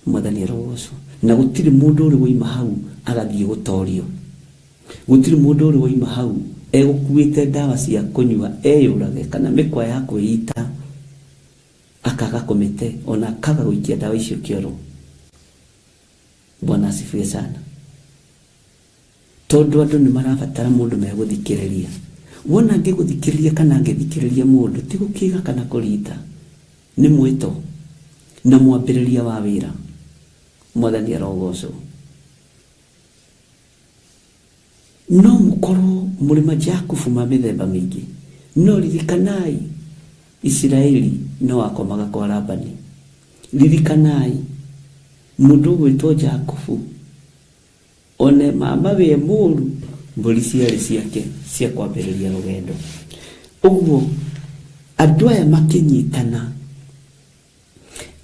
Mwathani arogocwo. Na gũtirĩ mũndũ ũrĩ wauma hau agathiĩ gũtorio. Gũtirĩ mũndũ ũrĩ wauma hau egũkuĩte ndawa cia kũnyua eyũrage kana mĩkwa ya kwĩita akaga kũmĩte ona akaga gũikia ndawa icio kĩoro. Bwana asifiwe sana. Tondũ andũ nĩ marabatara mũndũ megũthikĩrĩria. Wona ngĩgũthikĩrĩria kana ngĩthikĩrĩria mũndũ ti gũkĩga kana kũrita, nĩ mwĩto na mwambĩrĩria wa wĩra. Mwathani arogocwo. No mũkorwo mũrĩ majakubu ma mĩthemba mĩingĩ, no ririkanai Isiraeli no akomaga kwa Labani. Ririkanai mũndũ ũgwĩtwo Jakubu One mama we mũru, mbũri ciarĩ ciake cia kwambĩrĩria rũgendo. Ũguo andũ aya makĩnyitana,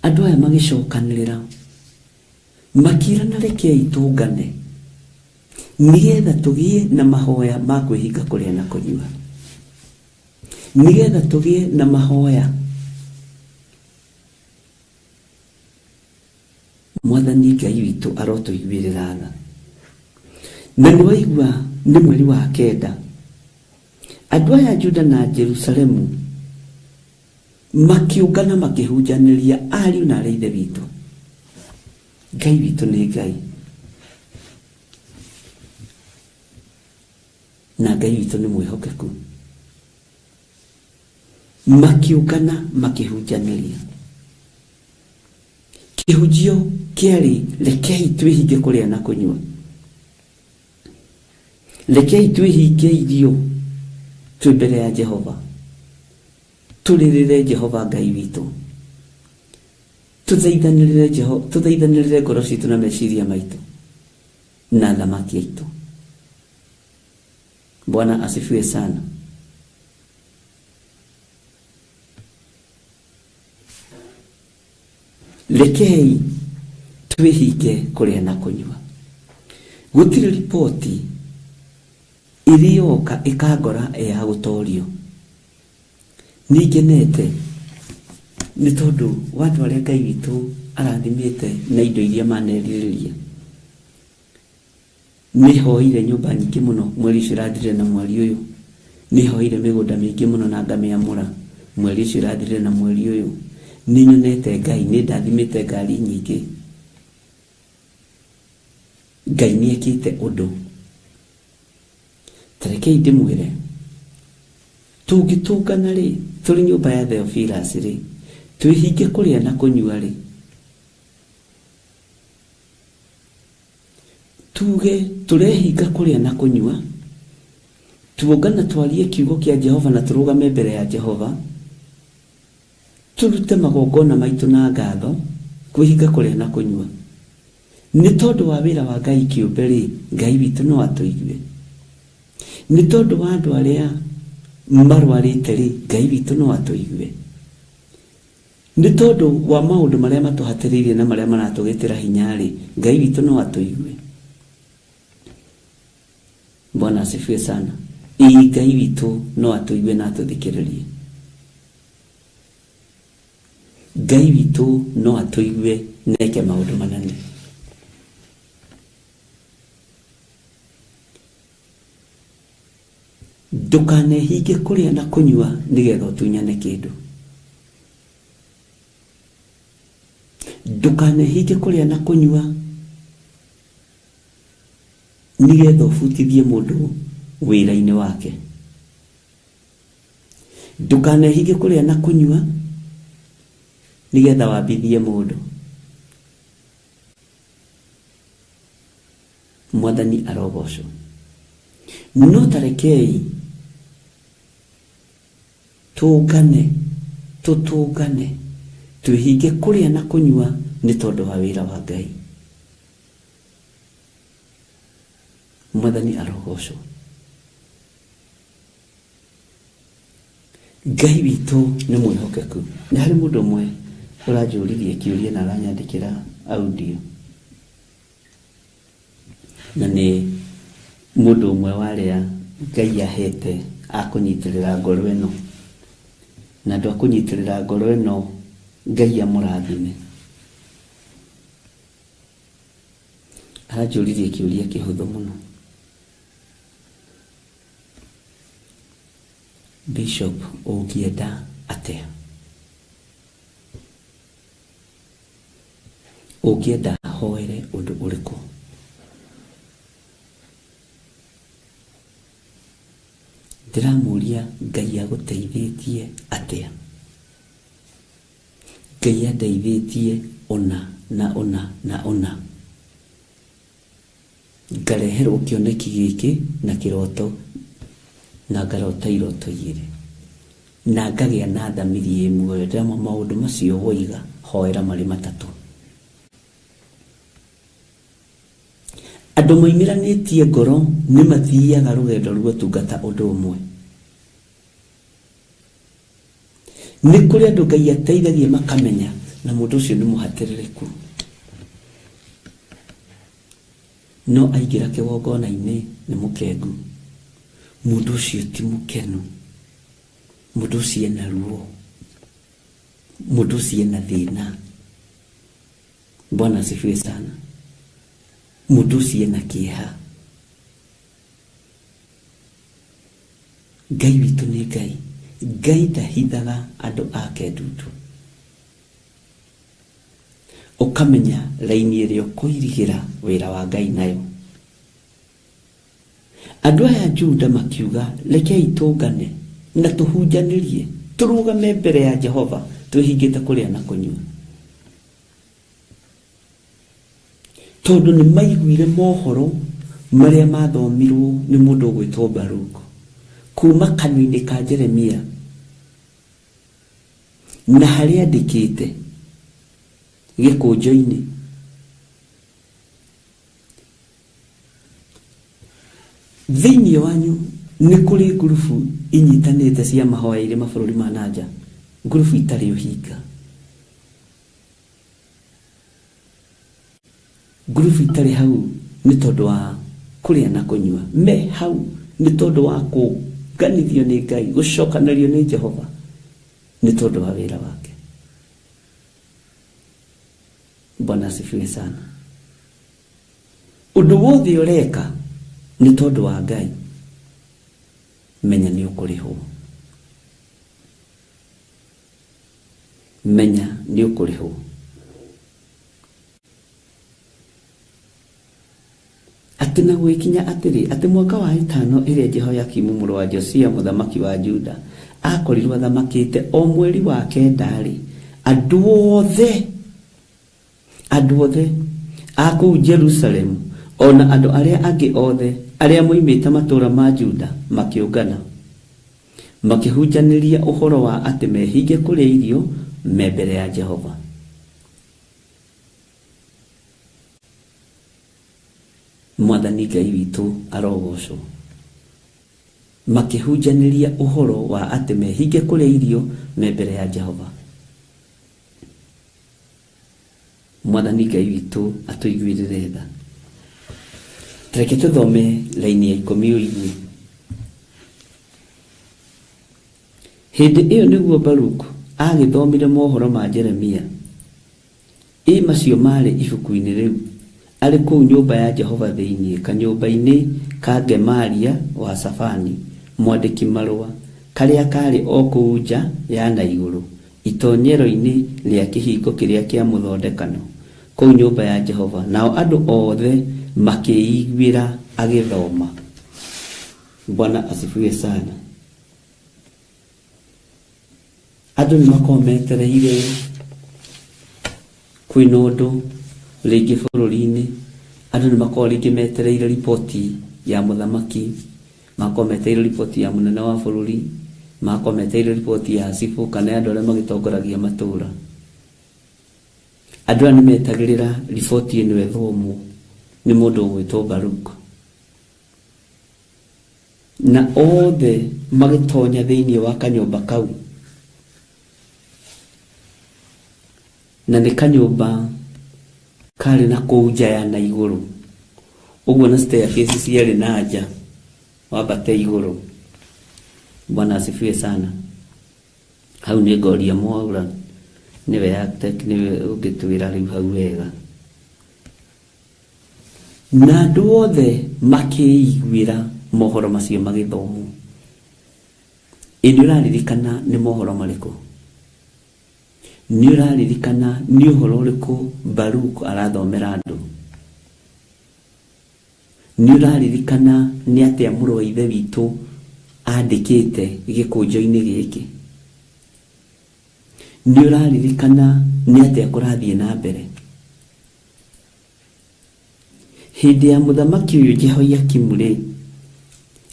andũ aya magĩcokanĩrĩra, makĩrana rekei tũngane nĩgetha tũgĩe na mahoya ma kwĩhinga kũrĩa na kũnyua, nĩgetha tũgĩe na mahoya Mwathani Ngai witũ arotũiguĩrĩra tha. Na nĩ waigua nĩ mweri wa kenda, andũ aya Juda na Jerusalemu makĩũngana makĩhunjanĩria ariũ na arĩ ithe witũ. Ngai witũ nĩ Ngai. Na Ngai witũ nĩ mwĩhokeku. Makĩũngana makĩhunjanĩria. Kĩhunjio kĩarĩ rekei twĩhinge kũrĩa na kũnyua. Rekei twĩhinge irio twĩ mbere ya Jehova. Tũrĩrĩre Jehova Ngai witũ. Tũthaithanĩrĩre Jeho, tũthaithanĩrĩre ngoro citũ na meciria maitũ na athamaki aitũ. Bwana asifiwe sana. Rekei twĩhinge kũrĩa na kũnyua. Gũtirĩ riboti ĩrĩ yoka ĩkangora ya gũtorio. Nĩngenete nĩ tondũ wa andũ arĩa Ngai witũ arathimĩte na indo iria manerirĩria. Nĩhoire nyũmba nyingĩ mũno mweri ũcio ũrathirire na mweri ũyũ. Nĩhoire mĩgũnda mĩingĩ mũno na ngamĩamũra mweri ũcio ũrathirire na mweri ũyũ. Nĩnyonete Ngai, nĩndathimĩte ngari nyingĩ. Ngai nĩekĩte ũndũ. Ta rekei ndĩmwĩre, tũngĩtũngana-rĩ, tũrĩ nyũmba ya Theophilus-rĩ, twĩhinge kũrĩa na kũnyua-rĩ, Tuuge tũrehinga kũrĩa na kũnyua, tuongana twarie kiugo kĩa Jehova na tũrũgame mbere ya Jehova, tũrute magongona maitũ na ngatho, kwĩhinga kũrĩa na kũnyua. Nĩ tondũ wa wĩra wa Ngai kĩũmbe-rĩ, Ngai witũ no atũigue. Nĩ tondũ wa andũ arĩa marwarĩte-rĩ, Ngai witũ no atũigue. Nĩ tondũ wa maũndũ marĩa matũhatĩrĩirie na marĩa maratũgĩtĩra hinya-rĩ, Ngai witũ no atũigue. Bwana asifiwe sana. Ĩĩ Ngai witũ no atũigue na atũthikĩrĩrie. Ngai witũ no atũigue na eke maũndũ manene. Ndũkanehinge kũrĩa na kũnyua nĩgetha ũtunyane kĩndũ. Ndũkanehinge kũrĩa na kũnyua nĩgetha ũbutithie mũndũ wĩra-inĩ wake. Ndũkanehinge kũrĩa na kũnyua nĩgetha wambithie mũndũ. Mwathani arogocwo. No ta rekei tũngane, tũtũngane, twĩhinge kũrĩa na kũnyua nĩ tondũ wa wĩra wa Ngai. Mwathani arogocwo. Ngai witũ nĩ mwĩhokeku. Nĩ harĩ mũndũ ũmwe ũranjũririe kĩũria na aranyandĩkĩra audio, na nĩ mũndũ ũmwe wa arĩa Ngai ahete a kũnyitĩrĩra ngoro ĩno, na andũ a kũnyitĩrĩra ngoro ĩno Ngai amũrathime. Aranjũririe kĩũria kĩhũthũ mũno. Bishop ũngĩenda atĩa? Ũngĩenda hoere ũndũ ũrĩkũ? Ndĩramũria Ngai agũteithĩtie atĩa? Ngai andeithĩtie ũna na ũna na ũna. Ngareherwo kĩoneki gĩkĩ na kĩroto na ngarota iroto igĩrĩ na ngagĩa na thamiri ĩ muoyo. Ndĩramwa maũndũ macio woiga hoera marĩ matatũ. Andũ moimĩranĩtie ngoro nĩ mathiaga rũgendo rwa ũtungata ũndũ ũmwe. Nĩ kũrĩ andũ Ngai ateithagia makamenya na mũndũ ũcio nĩ mũhatĩrĩrĩku. No aingĩra kĩgongona-inĩ nĩ mũkengu. Mũndũ ũcio ti mũkenu. Mũndũ ũcio ena ruo. Mũndũ ũcio ena thĩna. Bwana asifiwe sana. Mũndũ ũcio ena kĩeha. Ngai witũ nĩ Ngai. Ngai ndahithaga andũ ake ndundu. Ũkamenya raini ĩrĩa ũkũirigĩra wĩra wa Ngai nayo. Andũ aya Juda makiuga, rekei tũngane na tũhunjanĩrie, tũrũgame mbere ya Jehova twĩhingĩte kũrĩa na kũnyua. Tondũ nĩ maiguire mohoro marĩa mathomirwo nĩ mũndũ ũgwĩtwo Baruk kuma kanua-inĩ ka Jeremia na harĩa andĩkĩte gĩkũnjo-inĩ. Thĩinĩ wanyu nĩ kũrĩ ngurubu inyitanĩte cia mahoya irĩ mabũrũri ma na nja, ngurubu itarĩ ũhinga. Ngurubu itarĩ hau nĩ tondũ wa kũrĩa na kũnyua, me hau nĩ tondũ wa kũnganithio nĩ Ngai, gũcokanĩrio nĩ Jehova nĩ tondũ wa wĩra wake. Bwana asifiwe sana. Ũndũ wothe ũreka nĩ tondũ wa Ngai, menya nĩ ũkũrĩhwo. Menya nĩ ũkũrĩhwo. Atĩ na gũgĩkinya atĩrĩ, atĩ mwaka wa ĩtano ĩrĩa Jehoiakimu mũrũ wa Josia mũthamaki wa Juda aakorirũo athamakĩte, o mweri wa kenda-rĩ, andũ othe, andũ othe a kũu Jerusalemu, o na andũ arĩa angĩ othe arĩa moimĩte matũũra ma Juda makĩũngana, makĩhunjanĩria ũhoro wa atĩ mehinge kũrĩa irio me mbere ya Jehova. Mwathani Ngai witũ arogocwo. Makĩhunjanĩria ũhoro wa atĩ mehinge kũrĩa irio me mbere ya Jehova. Mwathani Ngai witũ atũiguĩrĩre tha. Tareke tũthome raini ya ikũmi ũigue. Hĩndĩ ĩyo nĩguo Baruku aagĩthomire mohoro ma Jeremia. Ĩ macio maarĩ ibuku-inĩ rĩu, arĩ kũu nyũmba ya Jehova thĩinĩ, kanyũmba-inĩ ka Gemaria wa Shafani, mwandĩki-marũa, karĩa kaarĩ o kũu nja ya na igũrũ, itonyero-inĩ rĩa kĩhingo kĩrĩa kĩa mũthondekano, kũu nyũmba ya Jehova, nao andũ othe makĩĩiguĩra agĩthoma. Bwana asifiwe sana. Andũ nĩ makoragwo metereire kwĩna ũndũ rĩngĩ bũrũri-inĩ, andũ nĩ makoragwo rĩngĩ metereire riboti ya mũthamaki, magakorwo metereire riboti ya mũnene wa bũrũri, magakorwo metereire riboti ya cibũ kana ya andũ arĩa magĩtongoragia matũra. Andũ aya nĩ metagĩrĩra riboti ĩno ĩthomwo nĩ mũndũ ũgwĩtwo Baruk. Na othe magĩtonya thĩinĩ wa kanyũmba kau, na nĩ kanyũmba karĩ na kũu nja ya na igũrũ, ũguo na staircase ciarĩ na nja wambate igũrũ. Bwana asifiwe sana. Hau nĩ ngoria Mwaura nĩwe architect, nĩwe ũngĩtwĩra rĩu hau wega. Na andũ othe makĩiguĩra mohoro macio magĩthomwo. Ĩ nĩ ũraririkana nĩ mohoro marĩkũ? Nĩ ũraririkana nĩ ũhoro ũrĩkũ Baruk arathomera andũ? Nĩ ũraririkana nĩ atĩa mũrũ wa Ithe witũ andĩkĩte gĩkũnjo-inĩ gĩkĩ? Nĩ ũraririkana nĩ atĩa kũrathiĩ na mbere? Hĩndĩ ya mũthamaki ũyũ Jehoiakimu-rĩ,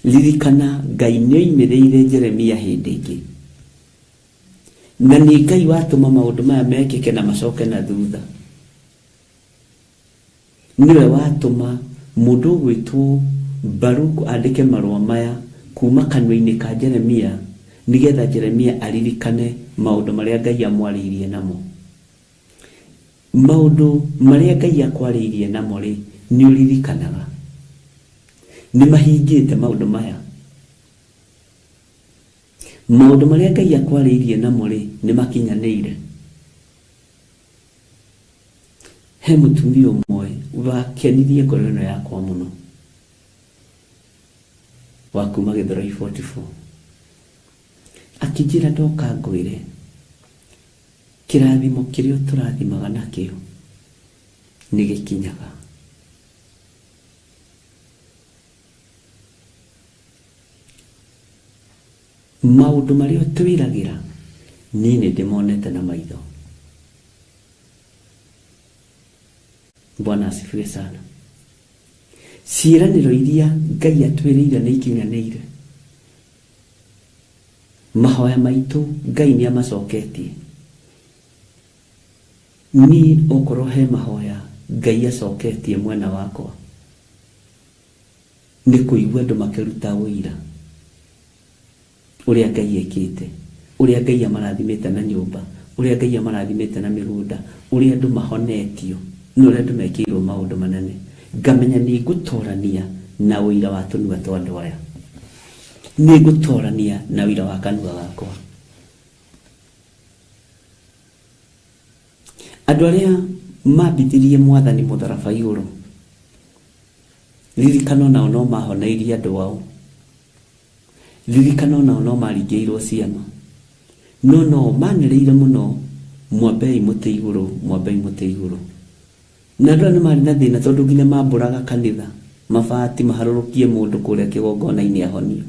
ririkana Ngai nĩoimĩrĩire Jeremia hĩndĩ ĩngĩ. Na nĩ Ngai watũma maũndũ maya mekĩke na macoke na thutha. Nĩwe watũma mũndũ ũgwĩtwo Baruku andĩke marũa maya kuuma kanua-inĩ ka Jeremia nĩgetha Jeremia aririkane maũndũ marĩa Ngai amwarĩirie namo. Maũndũ marĩa Ngai akwarĩirie namo-rĩ, nĩ ũririkanaga? Nĩ mahingĩte maũndũ maya? Maũndũ marĩa Ngai akwarĩirie namo-rĩ, nĩ makinyanĩire? He mũtumia ũmwe wakenirie ngoro ĩno yakwa mũno, wa kuma Gĩthũrai 44. Akĩnjĩra ndoka ngwĩre, kĩrathimo kĩrĩa ũtũrathimaga nakĩo nĩ gĩkinyaga. Maũndũ marĩa ũtwĩragĩra niĩ nĩ ndĩmonete na maitho. Bwana asifiwe sana. Ciĩranĩro iria Ngai atwĩrĩire nĩ ikinyanĩire. Mahoya maitũ Ngai nĩ amacoketie. Niĩ okorwo he mahoya Ngai acoketie mwena wakwa, nĩ kũigua andũ makĩruta ũira ũrĩa Ngai ekĩte, ũrĩa Ngai amarathimĩte na nyũmba, ũrĩa Ngai amarathimĩte na mĩgũnda, ũrĩa andũ mahonetio, na ũrĩa andũ mekĩirwo maũndũ manene. Ngamenya nĩ ngũtorania na ũira wa tũnua twa andũ aya. Nĩ ngũtorania na ũira wa kanua gakwa. Andũ arĩa mambithirie Mwathani mũtharaba igũrũ, ririkana onao no mahoneirie andũ ao. Ririkana onao no maringĩirwo ciama. No no manĩrĩire mũno, mwambei mũtĩ igũrũ, mwambei mũtĩ igũrũ. Na andũ aya nĩ marĩ na thĩna tondũ nginya mambũraga kanitha mabati maharũrũkie mũndũ kũrĩa kĩgongona-inĩ ahonio.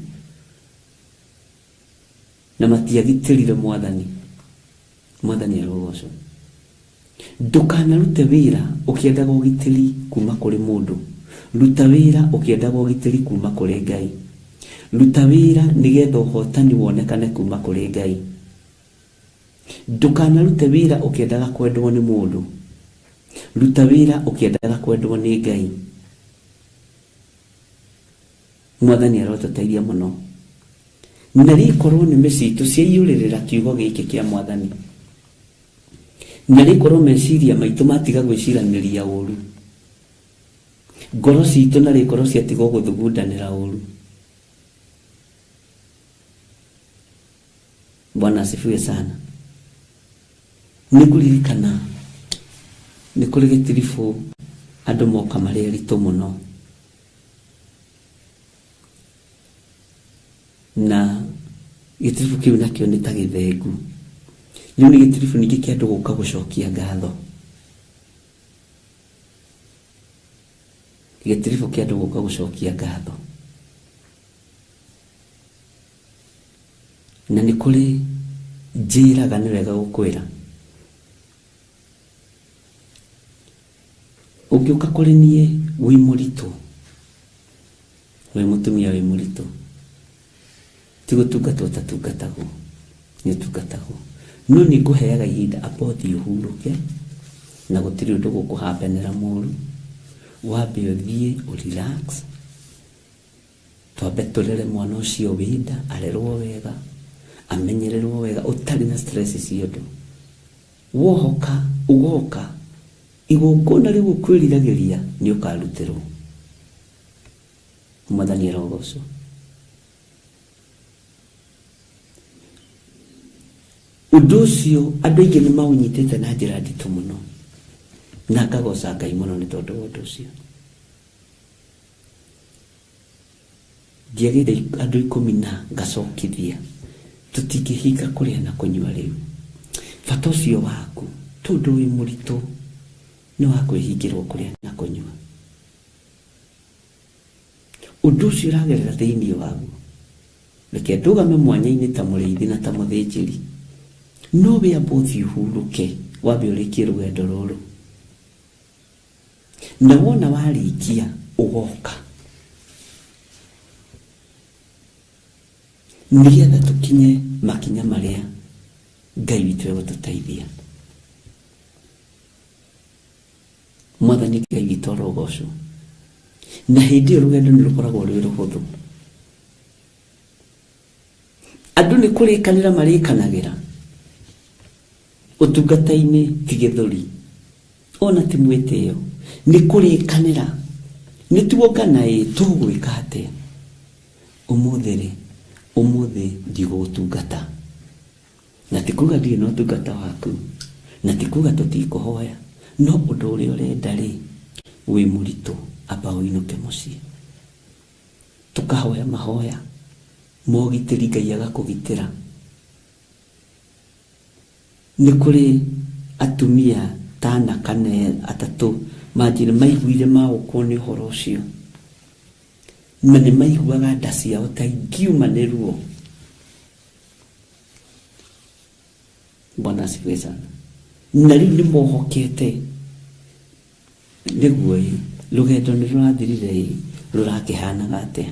Na matiagitĩrire Mwathani. Mwathani arogocwo. Ndũkanarute wĩra ũkĩendaga ũgitĩri kuma kũrĩ mũndũ. Ruta wĩra ũkĩendaga ũgitĩri kuma kũrĩ Ngai. Ruta wĩra nĩgetha ũhotani wonekane kuma kũrĩ Ngai. Ndũkanarute wĩra ũkĩendaga kwendwo nĩ mũndũ. Ruta wĩra ũkĩendaga kwendwo nĩ Ngai. Mwathani arotũteithia mũno. Na rĩkorwo nĩmĩ citũ ciaiyũrĩrĩra kiugo gĩkĩ kĩa Mwathani, na rĩkorwo meciria maitũ matiga gwĩciranĩria ũru, ngoro citũ na rĩkorwo ciatiga gũthugundanĩra ũru. Bwana asifiwe sana. Nĩ ngũririkana nĩ kũrĩ gĩtiribũ andũ moka marĩ aritũ mũno. Na gĩtiribũ kĩu nakĩo nĩ ta gĩthengu. Rĩu nĩ gĩtiribũ ningĩ kĩa andũ gũka gũcokia ngatho. Gĩtiribũ kĩa andũ gũka gũcokia ngatho. Na nĩ kũrĩ njĩraga nĩ wega gũkwĩra. Ũngĩũka kũrĩ niĩ wĩ mũritũ, wĩ mũtumia wĩ mũritũ, ti gũtungatwo ũtatungatagwo, nĩ ũtungatagwo. No nĩ ngũheaga ihinda amba ũthiĩ ũhurũke, na gũtirĩ ũndũ ũgũkũhambenera mũru, wambe ũthiĩ ũ relax. Twambe tũrere mwana ũcio wĩ nda, arerwo wega, amenyererwo wega, ũtarĩ na stress cia ũndũ. Wohoka ũgoka, igongona rĩu ũkwĩriragĩria nĩ ũkarutĩrwo. Mwathani arogocwo. Ũndũ ũcio andũ aingĩ nĩ maũnyitĩte na njĩra nditũ mũno, na ngagoca Ngai mũno nĩ tondũ wa ũndũ ũcio. Ndiagĩire andũ ikũmi na ngacokithia, tũtingĩhinga kũrĩa na kũnyua rĩu. Bata ũcio waku tondũ wĩ mũritũ nĩ wa kwĩhingĩrwo kũrĩa na kũnyua. Ũndũ ũcio ũragerera thĩinĩ waguo, reke ndũgame mwanya-inĩ ta mũrĩithi na ta mũthĩnjĩri. No wee amba ũthiĩ ũhurũke, wambe ũrĩkie rũgendo rũrũ. Na wona warĩkia, ũgoka. Nĩgetha tũkinye makinya marĩa Ngai witũ egũtũteithia. Mwathani Ngai witũ arogocwo. Na hĩndĩ ĩyo rũgendo nĩ rũkoragwo rwĩ rũhũthũ. Andũ nĩ kũrĩkanĩra marĩkanagĩra ũtungata-inĩ ti gĩthũri ona ti mwĩtĩo, nĩ kũrĩkanĩra. Nĩ tuongana ĩ tũgwĩka atĩa? Ũmũthĩ rĩ, ũmũthĩ ndigũgũtungata. Na ti kuga ndirĩ na ũtungata waku, na ti kuga tũtikũhoya, no ũndũ ũrĩa ũrenda rĩ, wĩ mũritũ, amba ũinũke mũciĩ. Tũkahoya mahoya ma ũgitĩri, Ngai agakũgitĩra. Nĩ kũrĩ atumia ta ana kana atatũ manjĩrire maiguire maũkwo nĩ ũhoro ũcio, na nĩ maiguaga nda ciao ta ingiuma nĩ ruo. Bwana asifiwe sana. Na rĩu nĩ mohokete nĩguo ĩ rũgendo nĩ rũrathirire ĩ rũrakĩhanaga atĩa?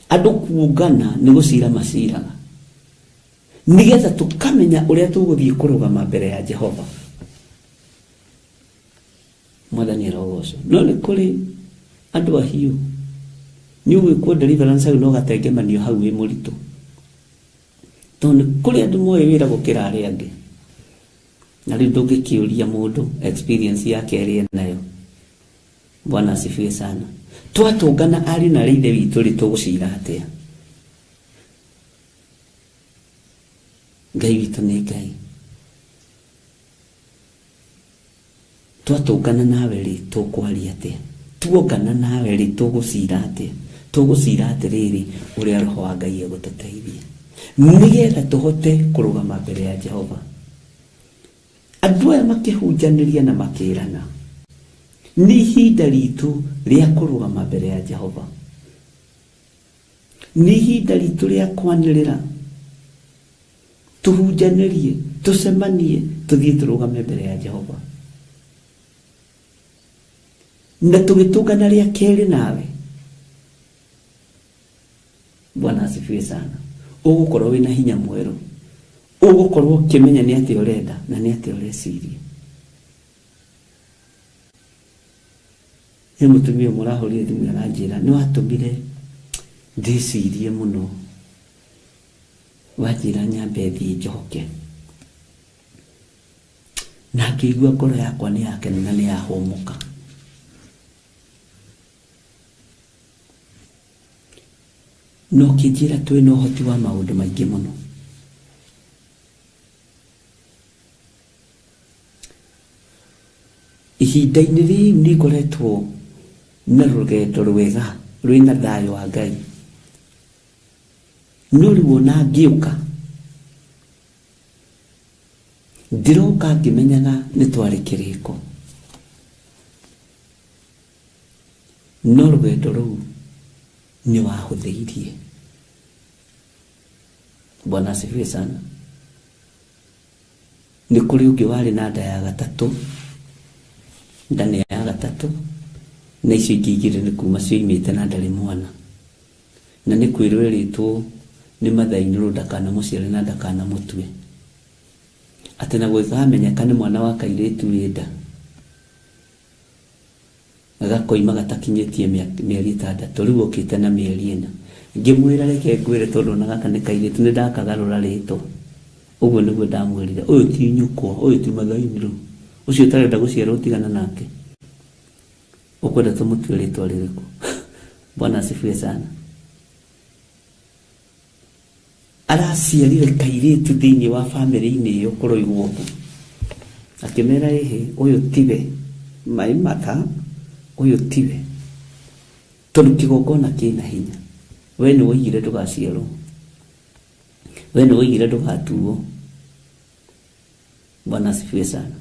Andũ kuongana nĩ gũcira maciraga nĩgetha tũkamenya ũrĩa tũgũthiĩ kũrũgama mbere ya Jehova. Mwathani arogocwo. No nĩ kũrĩ andũ ahiũ nĩ ũgwĩkwo deliverance hau no gatengemanio hau wĩ mũritũ, tondũ nĩ kũrĩ andũ moĩ wĩra gũkĩra arĩa angĩ. Na rĩu ndũngĩkĩũria mũndũ experience yake ĩrĩa enayo. Bwana asifiwe sana. Twatũngana ariũ na arĩ ithe witũ rĩ, tũgũcira atĩa? Ngai witũ nĩ Ngai. Twatũngana nawe rĩ, tũkwaria atĩa? Tuongana nawe rĩ, tũgũcira atĩa? Tũgũcira atĩrĩrĩ, ũrĩa Roho wa Ngai egũtũteithia nĩgetha tũhote kũrũgama mbere ya Jehova. Andũ aya makĩhunjanĩria na makĩrana, nĩ ihinda ritũ rĩa kũrũgama mbere ya Jehova. Nĩ ihinda ritũ rĩa kwanĩrĩra, tũhunjanĩrie, tũcemanie, tũthiĩ tũrũgame mbere ya Jehova. Na tũgĩtũngana rĩa kerĩ nawe, Bwana asifiwe sana, ũgũkorwo wĩna hinya mwerũ, ũgũkorwo ũkĩmenya nĩ atĩa ũrenda na nĩ atĩa ũreciria. He mũtumia ũmwe ũrahũrire thimũ aranjĩra nĩ watũmire ndĩcirie mũno, wanjĩra nyambe thiĩ njoke, na ngĩigua ngoro yakwa nĩ yakena na nĩ yahũmũka. Na ũkĩnjĩra twĩ na ũhoti wa maũndũ maingĩ mũno. Ihinda-inĩ rĩu nĩ ngoretwo na rũgendo rwega rwĩna thayũ wa Ngai. No rĩu ona ngĩũka, ndĩroka ngĩmenyaga nĩ twarĩ kĩrĩko. No rũgendo rũu nĩ wahũthĩirie. Bwana asifiwe sana. Nĩ kũrĩ ũngĩ warĩ na nda ya gatatũ, nda nĩ ya gatatũ, na icio ingĩ igĩrĩ nĩ kuma cioimĩte na ndarĩ mwana. Na nĩ kwĩrwo erĩtwo nĩ mathainũrũ ndakanamũciare na ndakanamũtue. Atĩ na gũgĩkamenyeka nĩ mwana wa kairĩtu wĩ nda. Gakoima gatakinyĩtie mĩeri 6, rĩu okĩte na mĩeri 4. Ngĩmwĩra reke ngwĩre tondũ ona gaka nĩ kairĩtu, nĩ ndakagarũra rĩtwa. Ũguo nĩguo ndamwĩrire, ũyũ ti nyũkwa, ũyũ ti mathainirũ, ũcio ũtarenda gũciarwo tigana nake. Ũkwenda tũmũtue rĩtwa rĩrĩkũ? Bwana asifiwe sana. Araciarire kairĩtu thĩinĩ wa bamĩrĩ-inĩ ĩyo kũroigwo ũguo. Akĩmera ĩhĩ, ũyũ tiwe, maĩ mata, ũyũ tiwe. Tondũ kĩgongona kĩna hinya. We nĩ woigire ndũgaciarwo. We nĩ woigire ndũgatuo. Bwana asifiwe sana.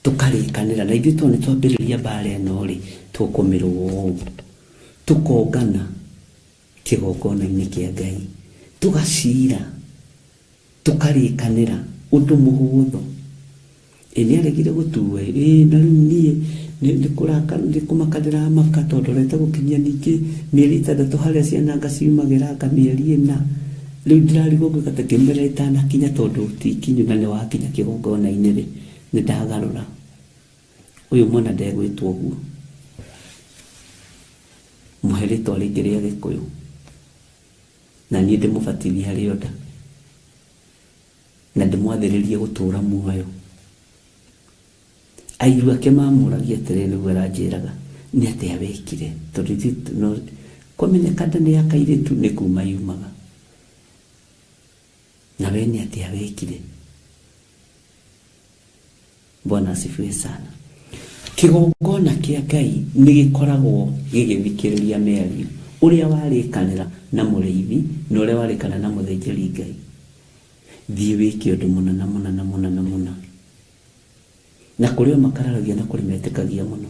Tũkarĩkanĩra na ithuĩ tondũ nĩ twambĩrĩria mbara ĩno rĩ, tũkũmĩrũa ũũ. Tũkongana kĩgongona-inĩ kĩa Ngai, tũgacira, tũkarĩkanĩra ũndũ mũhũthũ. Ĩ nĩaregire gũtuo ĩ, ĩ na rĩu niĩ nĩ kũmaka ndĩramaka tondũ ndorete gũkinyia ningĩ mĩeri 6 harĩa ciana anga ciumagĩra anga mĩeri 4. Rĩu ndĩrarigwo ngwĩka atĩa, ngĩmwĩra ĩtanakinya tondũ ti kinyu na nĩwakinya kĩgongona-inĩ rĩ, nĩndagarũra. Ũyũ mwana ndegwĩtwo ũguo. Mũhe rĩtwa rĩngĩ rĩa Gĩkũyũ. Na niĩ ndĩmũbatithie harĩ o nda. Na ndĩmwathĩrĩrie gũtũũra muoyo. Airu ake mamũragia atĩrĩrĩ, nĩguo aranjĩraga, nĩ atĩa wekire? Tondũ ithuĩ no kwamenyeka nda nĩ ya kairĩtu nĩ kuma yumaga. Na we nĩ atĩa wekire? Bwana asifiwe sana. Kĩgongona kĩa Ngai nĩ gĩkoragwo gĩgĩthikĩrĩria mĩario ũrĩa warĩkanĩra na mũrĩithi na ũrĩa warĩkanĩra na mũthĩnjĩri Ngai. Thiĩ wĩke ũndũ mũna na mũna na mũna na mũna. Na kũrĩ o makararagia na kũrĩ metĩkagia mũno.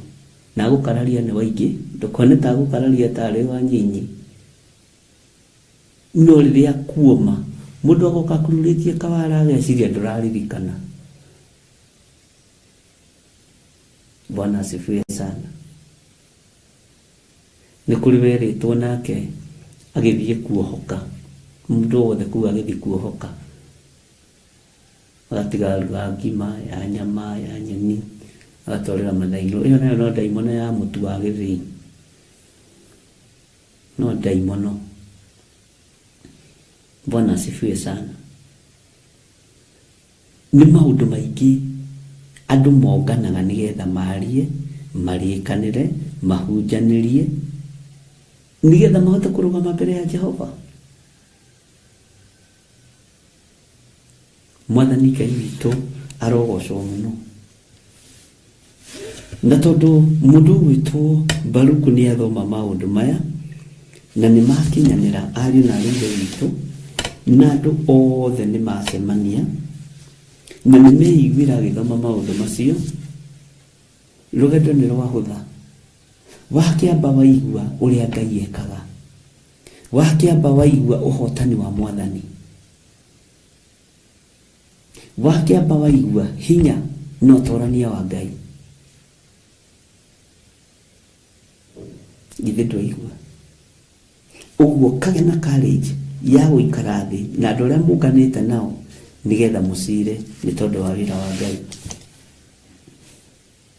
Na agũkararia nĩ waingĩ, ndũkone ta agũkararia tarĩ wanyinyi. No rĩrĩa kuoma, mũndũ agoka akururĩtie kawara ageciria ndũraririkana. Bwana asifiwe sana. Nĩ kũrĩ werĩtwo nake agĩthiĩ kuohoka, mũndũ wothe kũu agĩthiĩ kuohoka, agatiga aruga ngima ya nyama ya nyeni, agatwarĩra mathainũ. Ĩyo nayo no ndaimono ya mũtu wa gĩthĩi, no ndaimono. Bwana asifiwe sana. Nĩ maũndũ maingĩ andũ monganaga nĩgetha marie, marĩkanĩre, mahunjanĩrie, nĩgetha mahote kũrũgama mbere ya Jehova. Mwathani Ngai witũ arogocwo mũno. Na tondũ mũndũ ũgwĩtwo Baruku nĩ athoma maũndũ maya, na nĩ makinyanĩra ariũ na aarĩ a Ithe witũ, na andũ othe nĩ macemania, na nĩ meiguĩra agĩthoma maũndũ macio, rũgendo nĩ rwahũtha. Wakĩamba waigua ũrĩa Ngai ekaga. Wakĩamba waigua ũhotani wa Mwathani. Wakĩamba waigua hinya na ũtorania wa Ngai. Githĩ ndwaigua? Ũguo kagĩa na courage ya gũikara thĩ na andũ arĩa mũnganĩte nao nĩgetha mũcire nĩ tondũ wa wĩra wa Ngai.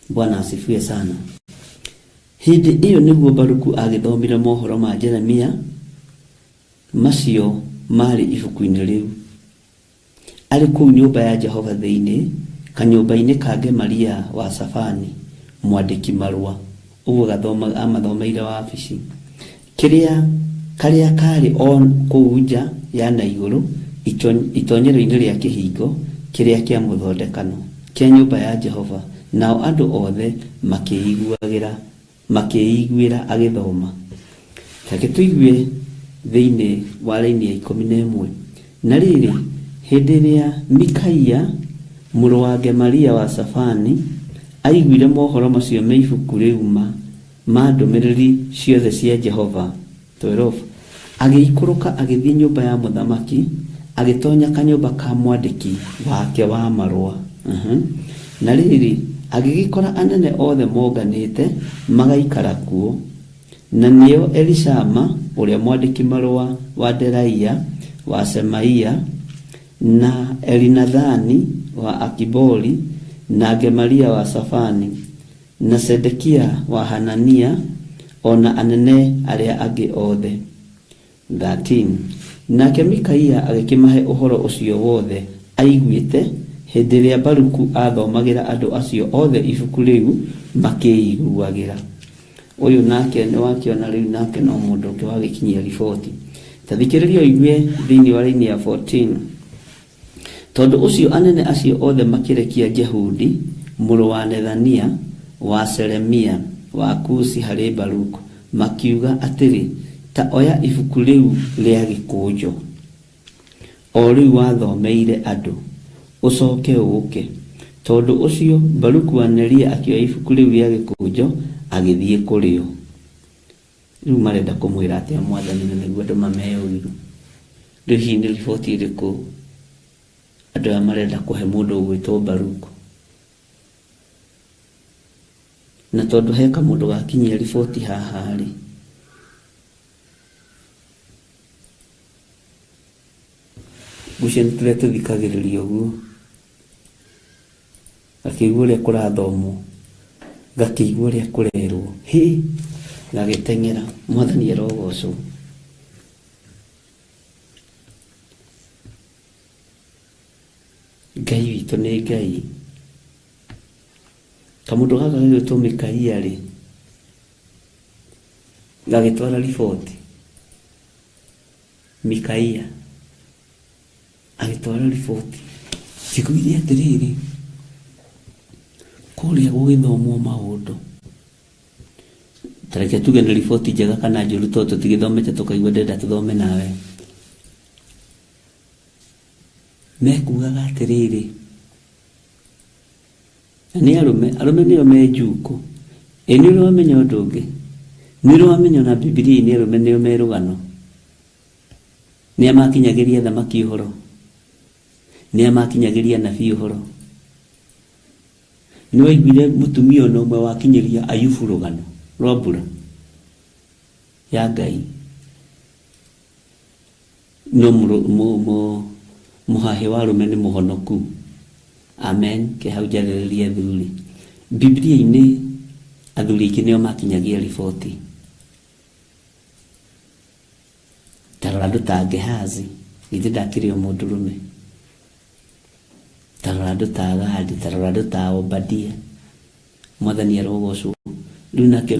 Bwana asifiwe sana. Hĩndĩ ĩyo nĩguo Baruku agĩthomire mohoro ma Jeremia macio maarĩ ibuku-inĩ rĩu. Arĩ kũu nyũmba ya Jehova thĩinĩ, kanyũmba-inĩ ka Gemaria wa Shafani, mwandĩki-marũa, ũguo aamathomeire wabici, kĩrĩa karĩa kaarĩ o kũu nja ya na igũrũ itonyero-inĩ rĩa kĩhingo kĩrĩa kĩa mũthondekano kĩa nyũmba ya Jehova, nao andũ othe makĩĩiguagĩra Makĩĩiguĩra agĩthoma. Reke tũigue thĩinĩ wa raini ya 11. Na rĩrĩ, hĩndĩ ĩrĩa Mikaia mũrũ wa Gemaria wa Shafani aiguire mohoro macio me ibuku rĩu ma ma ndũmĩrĩri ciothe cia Jehova, 12 agĩikũrũka agĩthiĩ nyũmba ya mũthamaki, agĩtonya kanyũmba ka mwandĩki wake wa marũa. Na rĩrĩ, agĩgĩkora anene othe monganĩte magaikara kuo, na nĩo Elishama ũrĩa mwandĩki-marũa wa Delaia wa Shemaia, na Elinathani wa Akibori, na Gemaria wa Shafani. Na Zedekia wa Hanania, o na anene arĩa angĩ othe. 13 Nake Mikaia agĩkĩmahe ũhoro ũcio wothe aiguĩte hĩndĩ ĩrĩa Baruku aathomagĩra andũ acio othe ibuku rĩu makĩĩiguagĩra. Ũyũ nake nĩwakĩona rĩu nake no mũndũ ũngĩ wagĩkinyia riboti. Ta thikĩrĩria ũigue thĩinĩ wa raini ya 14. Tondũ ũcio anene acio othe makĩrekia Jehudi mũrũ wa Nethania wa Shelemia wa Kushi harĩ Baruku, makiuga atĩrĩ, Ta oya ibuku rĩu rĩa gĩkũnjo, o rĩu wathomeire andũ, ũcoke ũũke. Tondũ ũcio Baruku wa Neria akĩoya ibuku rĩu rĩa gĩkũnjo, agĩthiĩ kũrĩ o. Rĩu marenda kũmwĩra atĩa Mwathani na nĩguo andũ mameye ũiru? Rĩu hihi nĩ riboti ĩrĩkũ andũ aya marenda kũhe mũndũ ũgwĩtwo Baruku? Na tondũ he kamũndũ gakinyia riboti haha-rĩ, ngwĩciria nĩ tũrĩa tũthikagĩrĩria ũguo, gakĩigua ũrĩa kũrathomwo, gakĩigua ũrĩa kũrerwo, hĩ, gagĩteng'era. Mwathani arogocwo. Ngai witũ nĩ Ngai. Kamũndũ gaka gagĩtwo Mikaia rĩ, gagĩtwara riboti. Mikaia agĩtwara riboti. Njiguire atĩrĩrĩ, kũrĩa gũgĩthomwo maũndũ, ta reke tuge nĩ riboti njega kana njũru tondũ tũtigĩthomete tũkaigua ndĩrenda tũthome nawe. Mekugaga atĩrĩrĩ, na nĩ arũme, arũme nĩo me njukũ. Ĩ nĩ ũrĩ wamenya ũndũ ũngĩ? Nĩ ũrĩ wamenya ona Bibilia-inĩ arũme nĩo me rũgano? Nĩa makinyagĩria athamaki ũhoro? Nĩa makinyagĩria anabii ũhoro? Nĩ waiguire mũtumia ona ũmwe wakinyĩria Ayubu rũgano rwa mbura ya Ngai? No mũhahĩ wa arũme nĩ mũhonoku. Amen. Ke hau njarĩrĩrie athuri. Bibilia-inĩ athuri aingĩ nĩo makinyagia riboti. Ta rora andũ ta Gehazi, githĩ ndakĩrĩ o mũndũrũme? Ta rora andũ ta Gadi, ta rora andũ ta Obadia. Mwathani arogocwo. Rĩu nake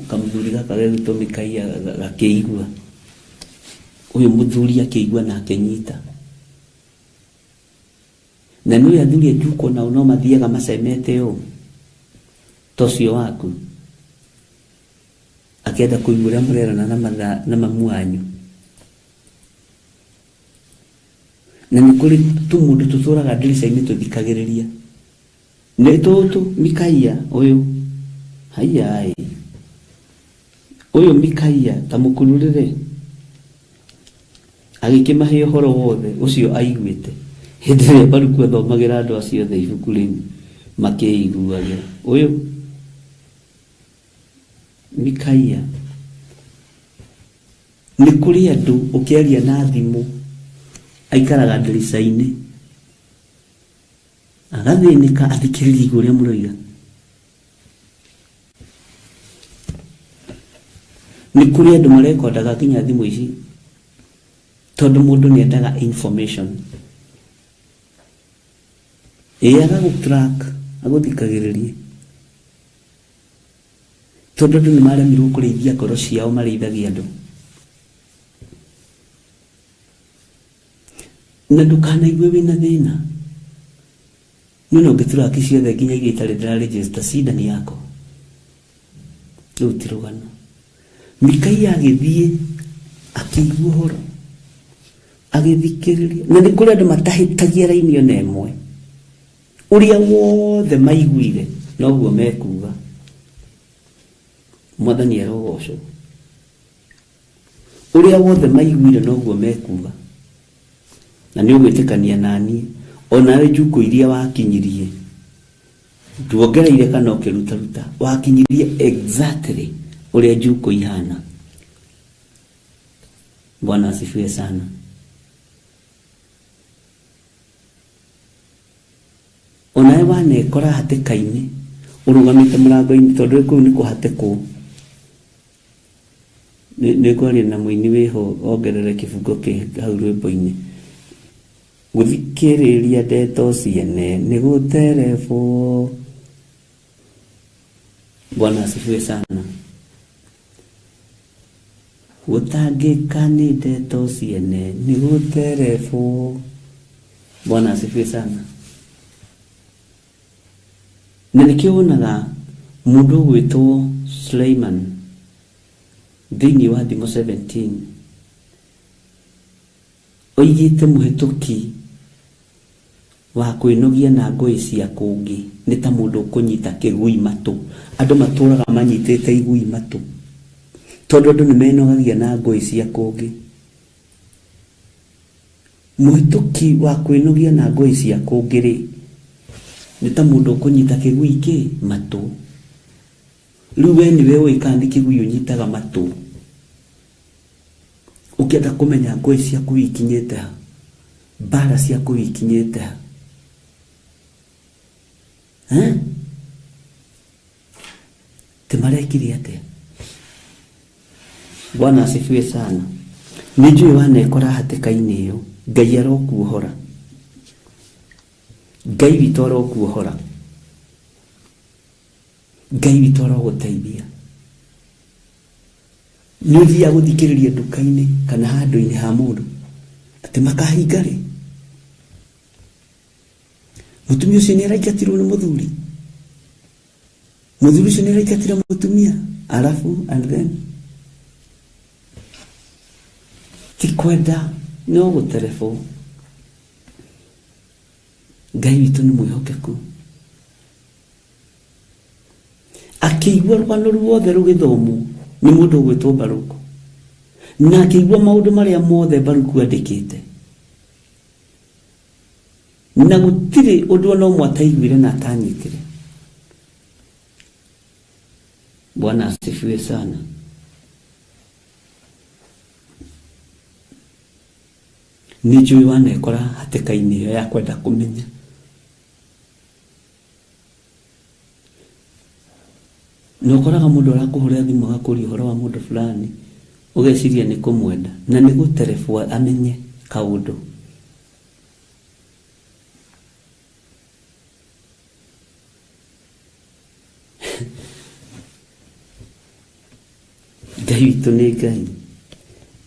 kamũthuri gaka gegwĩtwo Mikaia gakĩigua. Ũyũ mũthuri akĩigua na akĩnyita. Na nĩũĩ athuri a Njuko nao no mathiaga macemete ũũ ta ũcio waku. Akĩenda kũigua ũrĩa mũrerana na mamu wanyu. Na nĩ kũrĩ tũmũndũ tũtũraga ndirica-inĩ tũthikagĩrĩria. Nĩ tũtũ Mikaia ũyũ. Haiya-ĩ. Ũyũ Mikaia ta mũkururĩre. Agĩkĩmahe ũhoro wothe ũcio aiguĩte hĩndĩ ĩrĩa Baruku athomagĩra andũ acio othe ibuku rĩu makĩĩiguagĩra. Ũyũ Mikaia. Nĩ kũrĩ andũ ũkĩaria na thimũ aikaraga ndirica-inĩ. Agathĩnĩka athikĩrĩrie igũ ũrĩa mũroiga. Nĩ kũrĩ andũ marekondaga nginya thimũ ici tondũ mũndũ nĩ endaga information. Ĩĩ agagũ track agũthikagĩrĩrie tondũ andũ nĩ maremirwo kũrĩithia ngoro ciao marĩithagia andũ. Na ndũkanaigue wĩna thĩna. Niĩ no ngĩturaki ciothe nginya iria itarĩ ndĩra register shida ni yako. Rĩu ti rũgano. Mikaia agĩthiĩ akĩigua ũhoro agĩthikĩrĩria na nĩ kũrĩ andũ matahĩtagia raini ona ĩmwe ũrĩa wothe maiguire noguo mekuga mwathani arogocwo Ũrĩa wothe maiguire noguo mekuuga, na nĩũgwĩtĩkania na niĩ, o nawe njukũ iria wakinyirie, nduongereire kana ũkĩrutaruta, wakinyirie exactly ũrĩa njukũ ihana. Bwana asifiwe sana. Onawe wanekora hatĩka-inĩ Ũrũgamĩte mũrango-inĩ tondũ kũu nĩ kũhatĩkwo. Nĩ ngwaria na mũini wĩho ongerere kĩbungo kĩ hau rwĩmbo-inĩ. Gũthikĩrĩria ndeto ciene nĩ gũterebwo. Bwana asifiwe sana. Gũtangĩka nĩ ndeto ciene nĩ gũterebwo. Bwana asifiwe sana. Na nĩkĩo wonaga mũndũ ũgwĩtwo Suleiman thĩinĩ wa Thimo 17 oigĩte mũhĩtũki wa kwĩnogia na ngũĩ cia kũngĩ nĩ ta mũndũ ũkũnyita kĩgui matũ. Andũ matũraga manyitĩte igui matũ tondũ andũ nĩ menogagia na ngũĩ cia kũngĩ. Mũhĩtũki wa kwĩnogia na ngũĩ cia kũngĩ-rĩ, nĩ ta mũndũ ũkũnyita kĩgui kĩ matũ. Rĩu we nĩwe ũĩ kana nĩ kĩgui ũnyitaga matũ. Ũkĩenda kũmenya ngũĩ ciaku ikinyĩte ha, mbara ciaku ikinyĩte ha. Eh? Ti marekire atĩa? Bwana asifiwe sana. Nĩ njũĩ wanekora hatĩka-inĩ ĩyo, Ngai arokuohora. Ngai witũ arokuohora. Ngai witũ arogũteithia. Nĩ ũthiaga gũthikĩrĩria nduka-inĩ kana handũ-inĩ ha mũndũ atĩ makahinga rĩ. Mũtumia ũcio nĩ araingatirwo nĩ mũthuri. Mũthuri ũcio nĩ araingatire mũtumia alafu and then ti kwenda no gũterebwo. Ngai witũ nĩ mwĩhokeku. Akĩigua rũgano ruothe rũgĩthomwo nĩ mũndũ ũgwĩtwo Baruku, na akĩigua maũndũ marĩa mothe Baruku andĩkĩte, na gũtirĩ ũndũ ona ũmwe ataiguire na atanyitire. Bwana asifiwe sana. Nĩ njũĩ wanekora hatĩka-inĩ ĩyo ya kwenda kũmenya. Na ũkoraga mũndũ arakũhũrĩra thimũ agakũria ũhoro wa mũndũ fulani, ũgeciria nĩ kũmwenda, na nĩ gũterebwo amenye kaũndũ. Ngai witũ nĩ Ngai.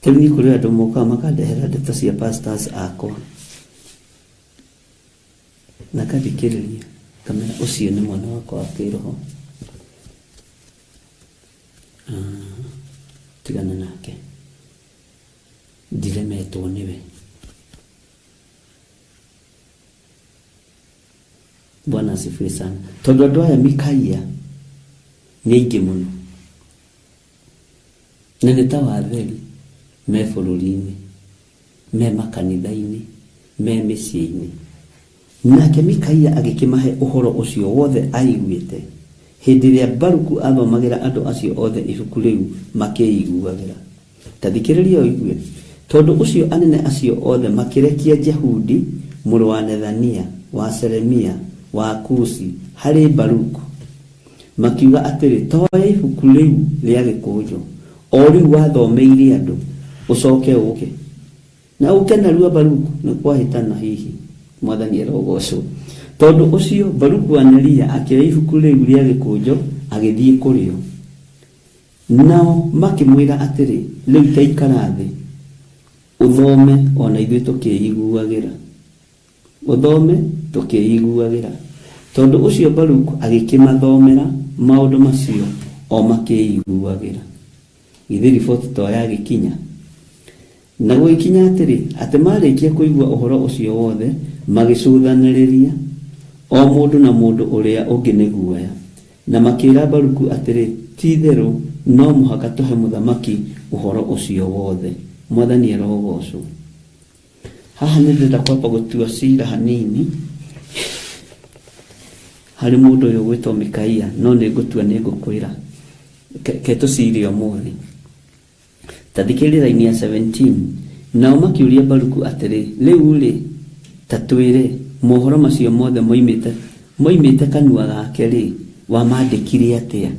Rĩu niĩ kũrĩ andũ mokaga makandehera ndeto cia pastors akwa. Na ngathikĩrĩria ngamera ũcio nĩ mwana wakwa wa kĩroho. Ah, tigana nake. Ndiremetwo nĩwe. Bwana asifiwe sana. Tondũ andũ aya Mikaia nĩ aingĩ mũno. Na nĩ ta watheri me bũrũri-inĩ, me makanitha-inĩ, me mĩciĩ-inĩ. Nake Mikaia agĩkĩmahe ũhoro ũcio wothe aaiguĩte, hĩndĩ ĩrĩa Baruku aathomagĩra andũ acio othe ibuku rĩu makĩĩiguagĩra. Ta thikĩrĩria ũigue. Tondũ ũcio anene acio othe makĩrekia Jehudi mũrũ wa Nethania, wa Shelemia, wa Kushi, harĩ Baruku, makiuga atĩrĩ, Ta oya ibuku rĩu rĩa gĩkũnjo, o rĩu wathomeire andũ, ũcoke ũũke. Na ũũke narua, Baruku, nĩ kwahĩtana hihi. Mwathani arogoocwo. Tondũ ũcio Baruku wa Neria akĩoya ibuku rĩu rĩa gĩkũnjo, agĩthiĩ kũrĩ o. Nao makĩmwĩra atĩrĩ, Rĩu ta ikara thĩ, ũthome o na ithuĩ tũkĩĩiguagĩra. Ũthome tũkĩĩiguagĩra. Tondũ ũcio Baruku agĩkĩmathomera maũndũ macio o makĩĩiguagĩra. Githĩ riboti to yagĩkinya? Na gũgĩkinya atĩrĩ, atĩ maarĩkia kũigua ũhoro ũcio wothe, magĩcũthanĩrĩria, o mũndũ na mũndũ ũrĩa ũngĩ nĩ guoya. Na makĩĩra Baruku atĩrĩ, Ti-itherũ no mũhaka tũhe mũthamaki ũhoro ũcio wothe. Mwathani arogoocwo. Haha nĩ ndĩrenda kwamba gũtua cira hanini harĩ mũndũ ũyũ ũgwĩtwo Mikaia, no nĩ ngũtua nĩ ngũkwĩra. Ke tũcire ũmũthĩ. Ta thikĩrĩria raini ya 17. Nao makĩũria Baruku atĩrĩ, Rĩu-rĩ, ta twĩre, mohoro macio mothe moimĩte, moimĩte kanua gake-rĩ, Wamandĩkire atĩa?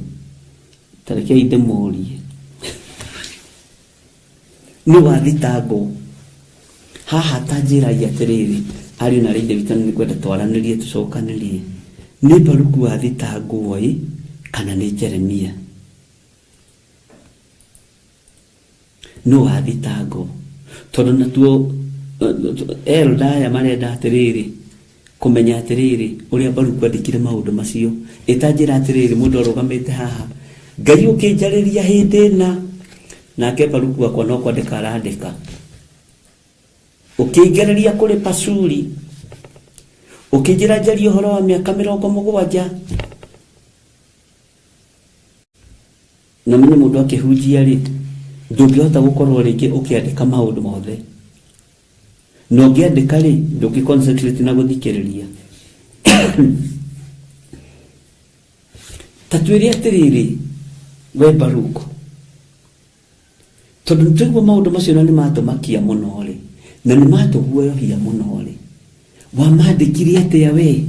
Ta rekei ndĩmũrie. Nũ wathitangwo haha? Ta njĩrai atĩrĩrĩ, ariũ na aarĩ a Ithe witũ, na nĩngwenda twaranĩrie tũcokanĩrie. Nĩ Baruku wathitangwo-ĩ, kana nĩ Jeremia? Nũ wathitangwo? Tondũ natuo elder aya marenda atĩrĩrĩ, kũmenya atĩrĩrĩ, ũrĩa Baruku andĩkire maũndũ macio. Ĩ ta njĩra atĩrĩrĩ, mũndũ arũgamĩte haha, Ngai ũkĩnjarĩria hĩndĩ ĩna, nake Baruku wakwa no kwandĩka arandĩka. Ũkĩngereria kũrĩ Pashuri, ũkĩnjĩra njarie ũhoro wa mĩaka 70. Na menye mũndũ akĩhunjia rĩ, ndũngĩhota gũkorwo rĩngĩ ũkĩandĩka maũndũ mothe. Na ũngĩandĩka rĩ, ndũngĩ concentrate na gũthikĩrĩria. Ta twĩre atĩrĩrĩ, we Baruku, tondũ nĩ twaigua maũndũ macio na nĩ matũmakia mũno rĩ, na nĩ matũguoyohia mũno rĩ, wamandĩkire atĩa we?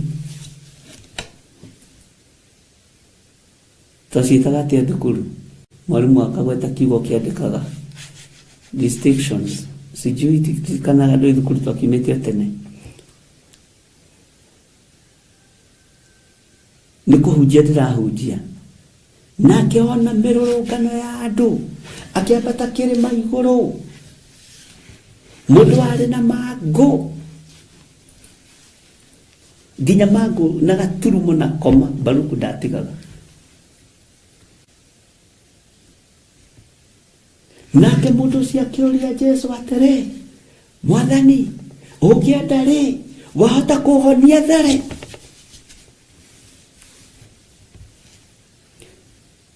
Twaciĩtaga atĩa thukuru? Mwarimũ akagweta kiugo kĩandĩkaga distinctions. Sijui tirikanaga ndũĩ thukuru twakiumĩte o tene. Nĩ kũhunjia ndĩrahunjia. Nake ona mĩrũrũngano ya andũ akĩambata kĩrĩma igũrũ. Mũndũ warĩ na mangũ nginya mangũ na gaturumo na koma Baruku ndatigaga. Nake mũndũ ũcio akĩũria Jesu atĩrĩ, Mwathani, ũngĩenda rĩ, wahota kũhonia there?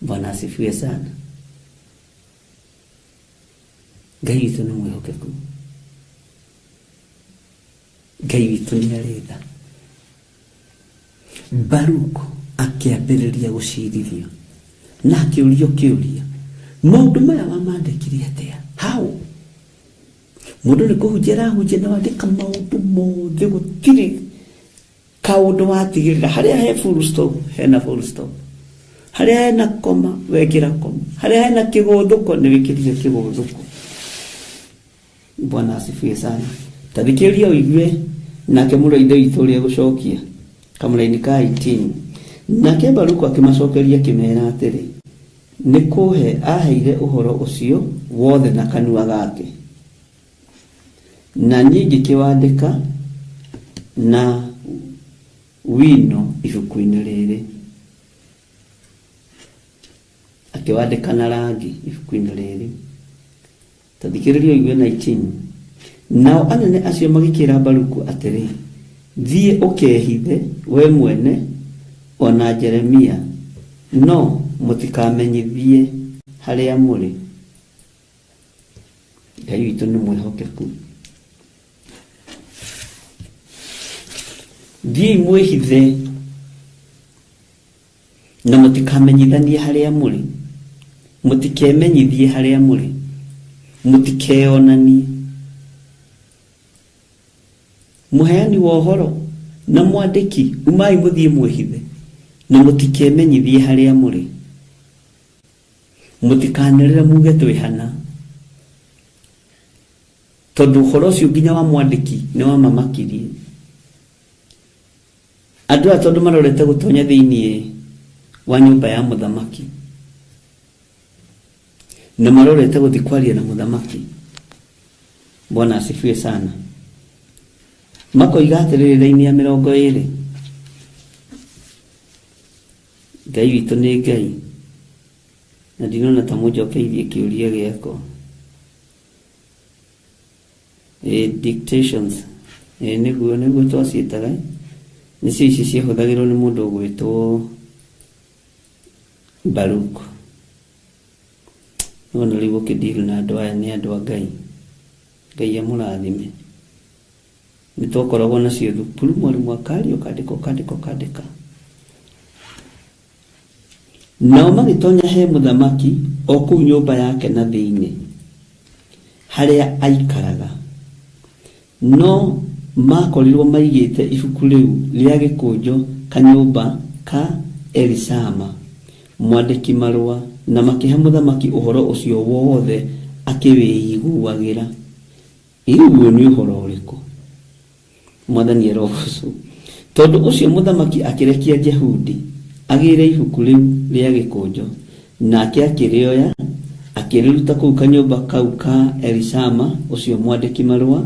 Bwana asifiwe sana. Ngai witũ nĩ mwĩhokeku. Ngai witũ nĩ arĩ tha. Baruku akĩambĩrĩria gũcirithio na akĩũrio kĩũria, maũndũ maya wamandĩkire atĩa? How? Mũndũ nĩ kũhunjia arahunjia na wandĩka maũndũ mothe, gũtirĩ kaũndũ watigĩrĩra. Harĩa he full stop, hena full stop. Harĩa hena koma, wekĩra koma. Harĩa hena kĩgũthũko, nĩ wĩkĩrire kĩgũthũko. Bwana asifiwe sana. Ta thikĩrĩria ũigue nake mũrũ wa ithe witũ ũrĩa egũcokia. Kamũraini ka 18. Nake Baruku akĩmacokeria akĩmeera atĩrĩ, Nĩ kũhe aaheire ũhoro ũcio wothe na kanua gake, na niĩ ngĩkĩwandĩka na wino ibuku-inĩ rĩrĩ. Akĩwandĩka na rangi ibuku-inĩ rĩrĩ. Ta thikĩrĩria ũigue 19. Nao anene acio magĩkĩĩra Baruku atĩrĩ, Thiĩ ũkehithe, wee mwene, o na Jeremia, no mũtikamenyithie harĩa mũrĩ. Ngai witũ nĩ mwĩhokeku. Thiĩi mwĩhithe Na mũtikamenyithanie harĩa mũrĩ, mũtikemenyithie harĩa mũrĩ, mũtikeyonanie. Mũheani wa ũhoro na mwandĩki, umai mũthiĩ mwĩhithe, na mũtikemenyithie harĩa mũrĩ. Mũtikanĩrĩre muge twĩ hana, tondũ ũhoro ũcio nginya wa mwandĩki nĩ wamamakirie. Andũ aya tondũ marorete gũtonya thĩinĩ wa nyũmba ya mũthamaki na marorete gũthiĩ kwaria na mũthamaki, Bwana asifiwe sana, makoiga atĩrĩrĩ raini ya 20, Ngai witũ nĩ Ngai, na ndinona ta mũnjokeirie kĩũria gĩakwa. Ĩĩ dictations, ĩĩ nĩguo nĩguo twaciĩtaga, nĩcio ici ciahũthagĩrwo nĩ mũndũ ũgwĩtwo Baruk. Nĩwona rĩu ũkĩ deal na andũ aya nĩ andũ a Ngai. Ngai amũrathime. Nĩ twakoragwo nacio thukuru, mwarimũ akaria ũkandĩka ũkandĩka ũkandĩka. Nao magĩtonya he mũthamaki o kũu nyũmba yake na thĩinĩ, harĩa aaikaraga, no maakorirũo maigĩte ibuku rĩu rĩa gĩkũnjo kanyũmba ka Elishama, mwandĩki-marũa, na makĩhe mũthamaki ũhoro ũcio wothe akĩwĩiguagĩra. Ĩ ũyũ nĩ ũhoro ũrĩkũ? Mwathani arogoocwo. Tondũ ũcio mũthamaki akĩrekia Jehudi agĩĩre ibuku rĩu rĩa gĩkũnjo, nake akĩrĩoya, akĩrĩruta kũu kanyũmba kau ka Elishama ũcio mwandĩki-marũa,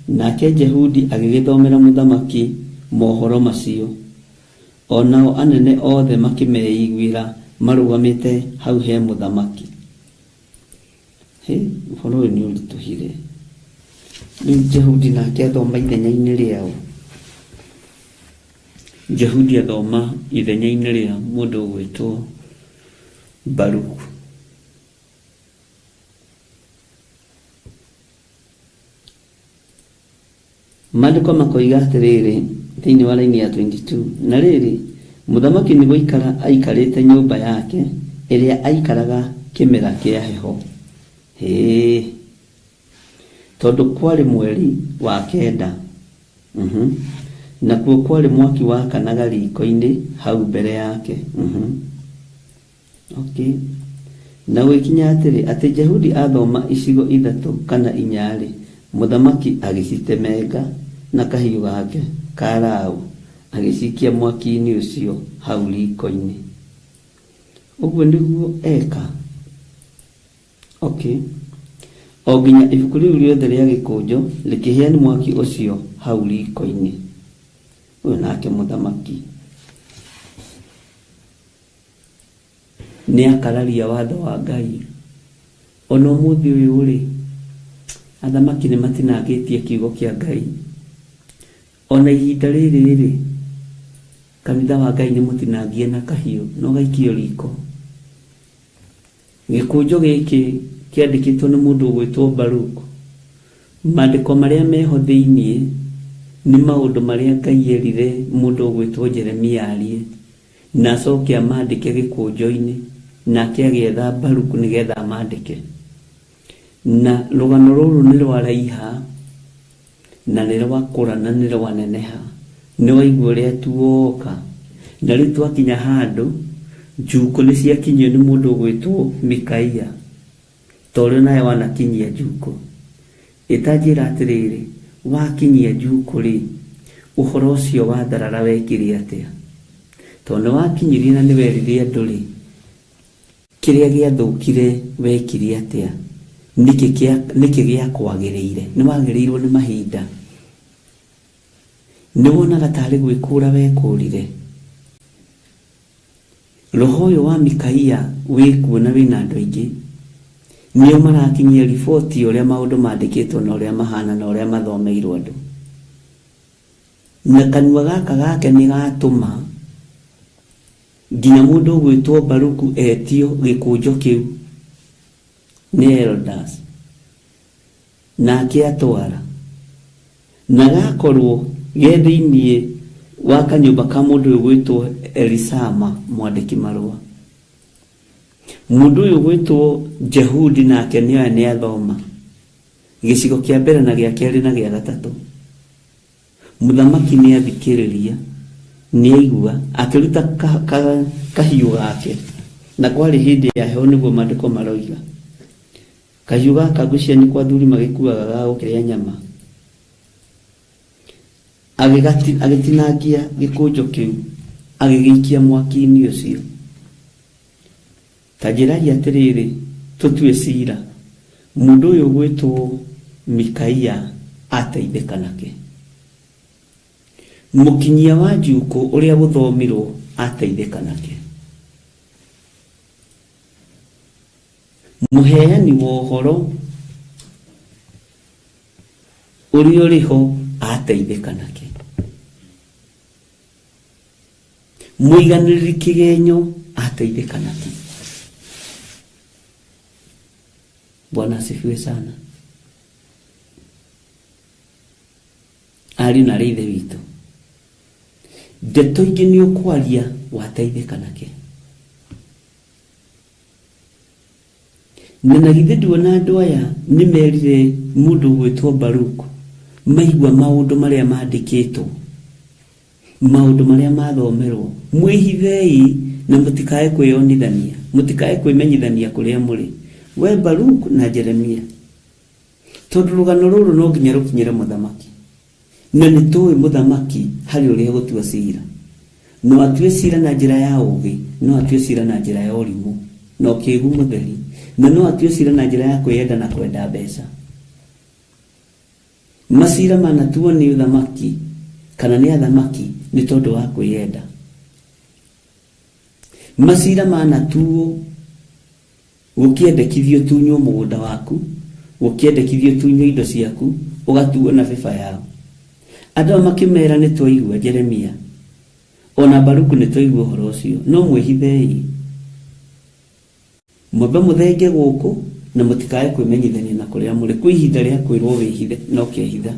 nake Jehudi agĩgĩthomera mũthamaki mohoro macio. O nao anene othe makĩmeiguĩra marũgamĩte hau he mũthamaki. Hĩ, ũhoro ũyũ nĩ ũritũhire. Rĩu Jehudi nake athoma ithenya-inĩ rĩao. Jehudi athoma ithenya-inĩ rĩa mũndũ ũgwĩtwo Baruku. Maandĩko makoiga atĩrĩrĩ, thĩinĩ wa raini ya 22, Na rĩrĩ, mũthamaki nĩ gũikara aikarĩte nyũmba yake ĩrĩa aikaraga kĩmera kĩa heho. Hĩĩ! Tondũ kwarĩ mweri wa kenda. Mhm. Nakuo kwarĩ mwaki wakanaga riiko-inĩ hau mbere yake. Mhm. Okay. Na gũgĩkinya atĩrĩ, atĩ Jehudi aathoma icigo ithatũ kana inya-rĩ, mũthamaki agĩcitemenga na kahiũ gake ka raũ, agĩcikia mwaki-inĩ ũcio hau riiko-inĩ. Ũguo nĩguo eka. Okay. O nginya ibuku rĩu rĩothe rĩa gĩkũnjo rĩkĩhĩa nĩ mwaki ũcio hau riiko-inĩ. Ũyũ nake mũthamaki. Nĩ akararia watho wa Ngai. Ona ũmũthĩ ũyũ-rĩ, athamaki nĩ matinangĩtie kiugo kĩa Ngai. Ona ihinda rĩrĩ-rĩ, kanitha wa Ngai nĩ mũtinangie na kahiũ na ũgaikio riko. Gĩkũnjo gĩkĩ kĩandĩkĩtwo nĩ mũndũ ũgwĩtwo Baruk. Maandĩko marĩa meho thĩinĩ nĩ maũndũ marĩa Ngai erire mũndũ ũgwĩtwo Jeremia arie. Na acoke amandĩke gĩkũnjo-inĩ, nake agĩetha Baruku nĩgetha amandĩke. Na rũgano rũrũ nĩ rwaraiha, na nĩ rwakũra na nĩ rwaneneha. Nĩ waigua ũrĩa tuoka. Na rĩu twakinya handũ, njukũ nĩ ciakinyio nĩ mũndũ ũgwĩtwo Mikaia, ta ũrĩa nawe wanakinyia njukũ. Ĩ ta njĩra atĩrĩrĩ, wakinyia njukũ-rĩ, ũhoro ũcio wa tharara wekire atĩa? Tondũ nĩwakinyirie na nĩwerire andũ-rĩ, kĩrĩa gĩathũkire wekire atĩa? Nĩkĩ kĩa, nĩkĩ gĩakwagĩrĩire? Nĩwagĩrĩirwo nĩ mahinda? Nĩwonaga tarĩ gwĩkũra wekũrire? Roho ũyũ wa Mikaia wĩ kuo na wĩ na andũ aingĩ. Nĩo marakinyia riboti ya ũrĩa maũndũ mandĩkĩtwo na ũrĩa mahana na ũrĩa mathomeirwo andũ. Na kanua gaka gake nĩ gatũma nginya mũndũ ũgwĩtwo Baruku etio gĩkũnjo kĩu nĩ elders. Nake atwara, na gakorwo ge thĩinĩ wa kanyũmba ka mũndũ ũyũ ũgwĩtwo Elisama mwandĩki-marũa. Mũndũ ũyũ ũgwĩtwo Jehudi nake nĩoya nĩathoma gĩcigo kĩa mbere na gĩa kerĩ na gĩa gatatũ. Mũthamaki nĩathikĩrĩria, nĩaigua, akĩruta kahiũ gake, na kwarĩ hĩndĩ ya heho nĩguo maandĩko maroiga. Kahiũ gaka ngwĩciria nĩko athuri magĩkuaga ga gũkĩrĩa nyama. Agĩgati, agĩtinangia gĩkũnjo kĩu, agĩgĩikia mwaki-inĩ ũcio. Ta njĩrai atĩrĩrĩ, tũtue cira, mũndũ ũyũ ũgwĩtwo Mikaia ateithĩka nakĩ? Mũkinyia wa njukũ ũrĩa gũthomirwo ateithĩka nakĩ? Mũheani wa ũhoro ũrĩa ũrĩ ho ateithĩka nakĩ? Mũiganĩrĩri kĩgenyo ateithĩka nakĩ? Bwana asifiwe sana. Ariũ na arĩ ithe witũ, ndeto ingĩ nĩ ũkwaria wateithĩka nakĩ? Na na githĩ nduona andũ aya nĩ merire mũndũ ũgwĩtwo Baruku maigua maũndũ marĩa mandĩkĩtwo, maũndũ marĩa mathomerwo, mwĩhithei Na mũtikae kwĩyonithania, mũtikae kwĩmenyithania kũrĩa mũrĩ, we Baruku na Jeremia, tondũ rũgano rũrũ no nginya rũkinyĩre mũthamaki. Na nĩ tũĩ mũthamaki harĩ ũrĩa egũtua cira. No atue cira na njĩra ya ũũgĩ, no atue cira na njĩra ya ũrimũ na ũkĩgu mũtheri, na no atue cira na njĩra ya kwĩyenda na kwenda mbeca. Macira manatuo nĩ ũthamaki kana nĩ athamaki nĩ tondũ wa kwĩyenda. Macira manatuo Gũkĩendekithio ũtunywo mũgũnda waku, gũkĩendekithio ũtunywo indo ciaku, ũgatuo na bĩba yao. Andũ aya makĩmeera, Nĩtwaigua, Jeremia, o na Baruku nĩtwaigua ũhoro ũcio, no mwĩhithei. Mwambe mũthenge gũkũ, na mũtikae kwĩmenyithania na kũrĩa mũrĩ. Kwĩ ihinda rĩa kwĩrwo wĩhithe, na ũkehitha.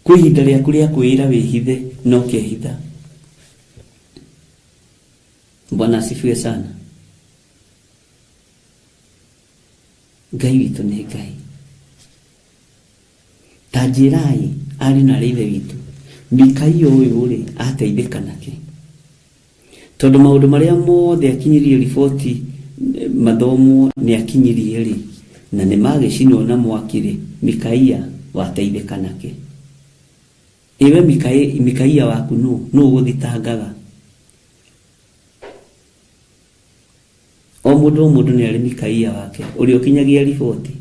Kwĩ ihinda rĩaku rĩa kwĩĩra wĩhithe, na ũkehitha. Bwana asifiwe sana. Ngai witũ nĩ Ngai. Ta njĩrai ariũ na arĩ ithe witũ, Mikaia ũyũ rĩ ateithĩka nakĩ? Tondũ maũndũ marĩa mothe akinyirie riboti eh, mathomwo nĩ akinyirie rĩ, na nĩ magĩcinwo na mwaki rĩ, Mikaia wateithĩka nakĩ? Ĩwe Mikaia waku nũ? Nũ ũgũthitangaga? O mũndũ o mũndũ nĩ arĩ Mikaia wake ũrĩa ũkinyagia riboti.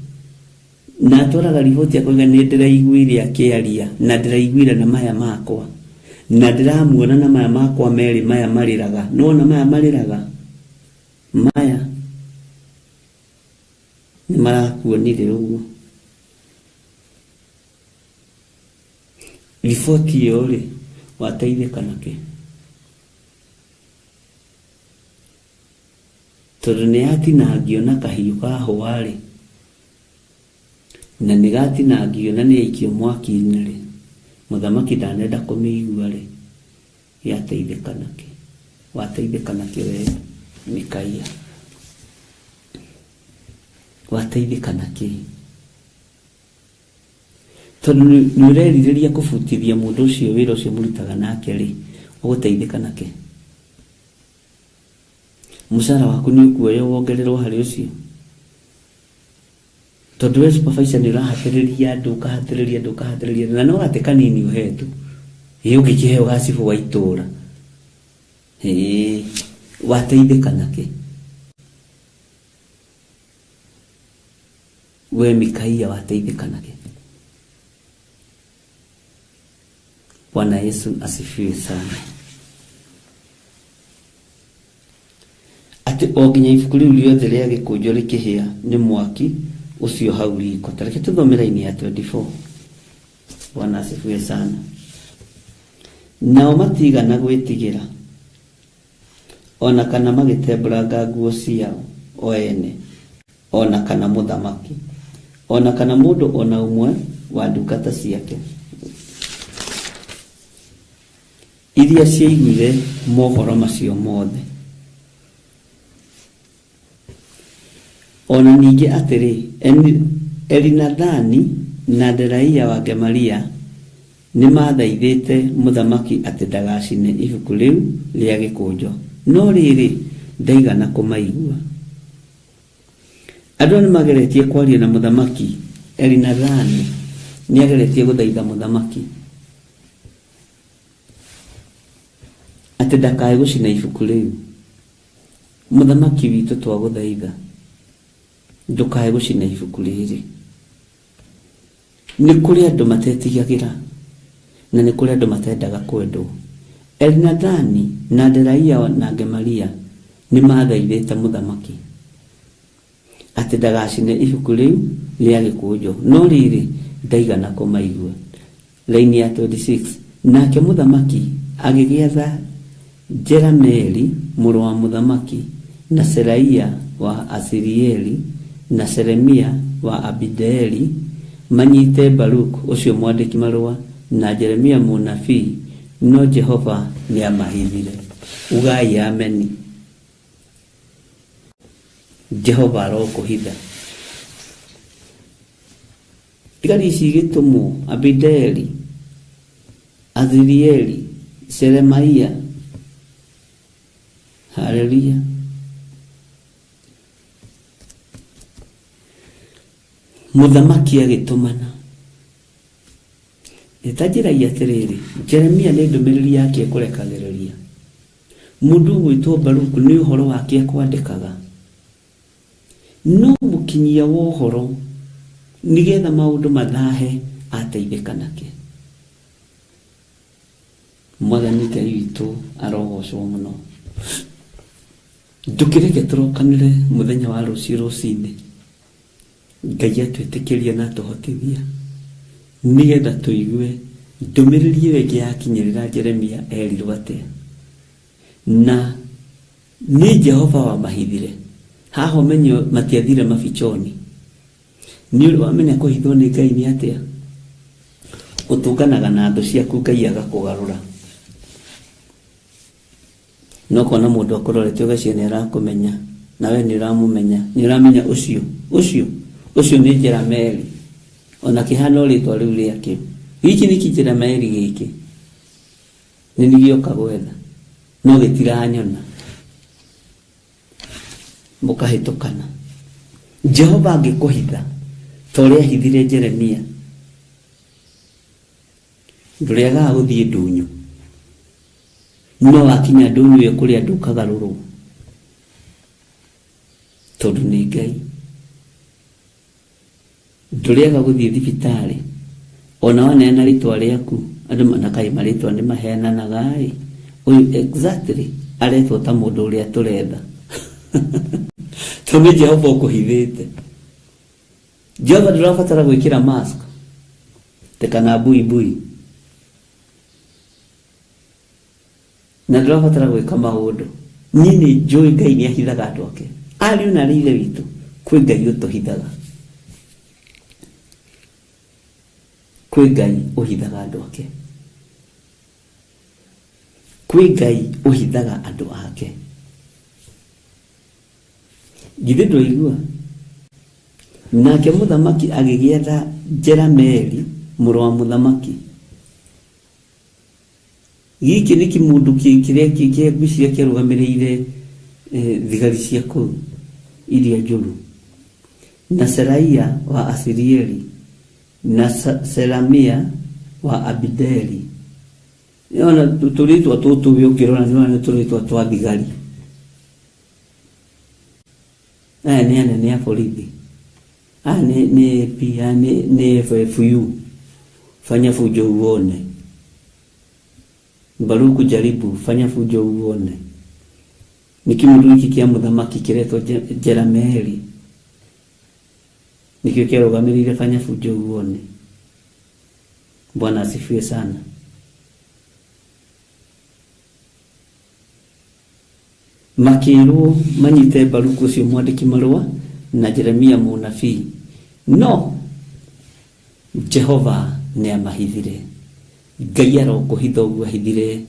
Na atwaraga riboti akoiga nĩ ndĩraiguire akĩaria na ndĩraiguire na maya makwa. Na ndĩramuona na maya makwa merĩ maya marĩraga. Nĩwona maya marĩraga? Maya nĩ marakuonire ũguo. Riboti ĩyo rĩ, wateithĩka nakĩ? Tondũ nĩ yatinangio na kahiũ ka hũa-rĩ, na nĩ gatinangio na nĩ yaikio mwaki-inĩ-rĩ, mũthamaki ndanenda kũmĩigua-rĩ, yateithĩka nakĩ? Wateithĩka nakĩ we Mikaia? Wateithĩka nakĩ? Tondũ nĩ ũrerirĩria kũbutithia mũndũ ũcio wĩra ũcio mũrutaga nake-rĩ, ũgũteithĩka nakĩ? Mũcara waku nĩ ũkuoywo wongererwo harĩ ũcio? Tondũ we supervisor nĩ ũrahatĩrĩria andũ, ũkahatĩrĩria andũ, ũkahatĩrĩria andũ, na no gatĩ kanini ũhetwo. Ĩ ũngĩkĩheo ga cibũ wa itũũra? Ĩĩ, wateithĩka nakĩ? We Mikaia wateithĩka nakĩ? Bwana Yesu asifiwe sana. Atĩ o nginya ibuku rĩu rĩothe rĩa gĩkũnjo rĩkĩhĩa nĩ mwaki ũcio hau riko. Ta reke tũthome raini ya 24. Bwana asifiwe sana. Nao matiigana gwĩtigĩra, o na kana magĩtembũranga nguo ciao o ene, o na kana mũthamaki, o na kana mũndũ o na ũmwe wa ndungata ciake iria ciaiguire mohoro macio mothe. O na ningĩ atĩrĩ, Elinathani na Delaia wa Gemaria nĩmathaithĩte mũthamaki atĩ ndagacine ibuku rĩu rĩa gĩkũnjo, no rĩrĩ, ndaigana kũmaigua. Andũ aya nĩmageretie kwaria na mũthamaki, Elinathani nĩageretie gũthaitha mũthamaki atĩ ndakae gũcina ibuku rĩu. Mũthamaki witũ twagũthaitha ndũkae gũcina ibuku rĩrĩ. Nĩ kũrĩ andũ matetigagĩra na nĩ kũrĩ andũ matendaga kwendwo. Elinathani na Delaia na Gemaria nĩ maathaithĩte mũthamaki atĩ ndagacine ibuku rĩu rĩa gĩkũnjo, no rĩrĩ, ndaigana kũmaigua. Raini ya 26, Nake mũthamaki agĩgĩatha Jerameeli mũrũ wa mũthamaki, na Seraia wa Azirieli, na Shelemia wa Abideeli, manyite Baruku ũcio mwandĩki-marũa, na Jeremia mũnabii, no Jehova nĩaamahithire. Ugai Ameni. Jehova arokũhitha. Thigari ici igĩtũmwo, Abideli, Azirieli, Shelemaia, Haleluya. Mũthamaki agĩtũmana. Ta njĩrai atĩrĩrĩ, Jeremia nĩ ndũmĩrĩri yake ekũrekagĩrĩria? Mũndũ ũgwĩtwo Baruku nĩ ũhoro wake ekwandĩkaga? No mũkinyia wa ũhoro, nĩgetha maũndũ mathahe, ateithĩka nakĩ? Mwathani Ngai witũ arogocwo mũno. Ndũkĩreke tũrokanĩre mũthenya wa rũciũ rũcinĩ. Ngai atwĩtĩkĩria na atũhotithia nĩgetha tũigue ndũmĩrĩri ĩyo ĩngĩ yakinyĩrĩra Jeremia erirwo atĩa. Na nĩ Jehova wamahithire. Haha ũmenye matiathire mabichoni. Nĩ ũrĩ wamenya kũhithwo nĩ Ngai nĩ atĩa? Ũtũnganaga na thũ ciaku Ngai agakũgarũra. Na ũkona mũndũ akũrorete ũgeciria nĩ arakũmenya na we nĩ ũramũmenya, nĩ ũramenya ũcio, ũcio, ũcio nĩ Jerameli. Ona kĩhana o rĩtwa rĩu rĩake. Gĩkĩ nĩ kĩjerameli gĩkĩ. Nĩ nĩgĩoka gwetha. No gĩtiranyona. Mũkahĩtũkana. Jehova angĩkũhitha ta ũrĩa ahithire Jeremia, ndũrĩagaga gũthiĩ ndũnyũ. No wakinya ndũnyũ ĩyo kũrĩ andũ ũkagarũrwo, tondũ nĩ Ngai. Ndũrĩaga gũthiĩ thibitarĩ, ona waneana rĩtwa rĩaku, andũ na kaĩ marĩtwa nĩ maheananaga ĩ, ũyũ exactly aretwo ta mũndũ ũrĩa tũretha. Tondũ nĩ Jehova ũkũhithĩte. Jehova ndũrabatara gwĩkĩra mask te kana buibui. Na ndũrabatara gwĩka maũndũ. Niĩ nĩ njũĩ Ngai nĩ ahithaga andũ ake. Ariũ na arĩ ithe witũ, kwĩ Ngai ũtũhithaga. Kwĩ Ngai ũhithaga andũ ake. Kwĩ Ngai ũhithaga andũ ake. Githĩ ndwaigua? Nake mũthamaki agĩgĩatha Jerameeli mũrũ wa mũthamaki. Gĩkĩ nĩ kĩmũndũ kĩrĩa ngwĩciria kĩarũgamĩrĩire thigari cia kũu iria njũru. Na Seraia wa Asirieli, na Selamia wa Abideli. Ona tũrĩtwa tũtũ we ũngĩrora nĩ ũrona nĩ tũrĩtwa twa thigari. Aya nĩ anene a borithi. Aya nĩ nĩ AP, aya nĩ nĩ FFU. Fanya fujo uone. Baruku jaribu, fanya fujo uone. Nĩ kĩmũndũ gĩkĩ kĩa mũthamaki kĩretwo Jerameeli. Nĩkĩo kĩarũgamĩrĩire fanya fujo uone. Bwana asifiwe sana. Makĩĩrwo manyite Baruku ũcio mwandĩki-marũa na Jeremia mũnabii, no Jehova nĩamahithire. Ngai arokũhitha ũguo ahithire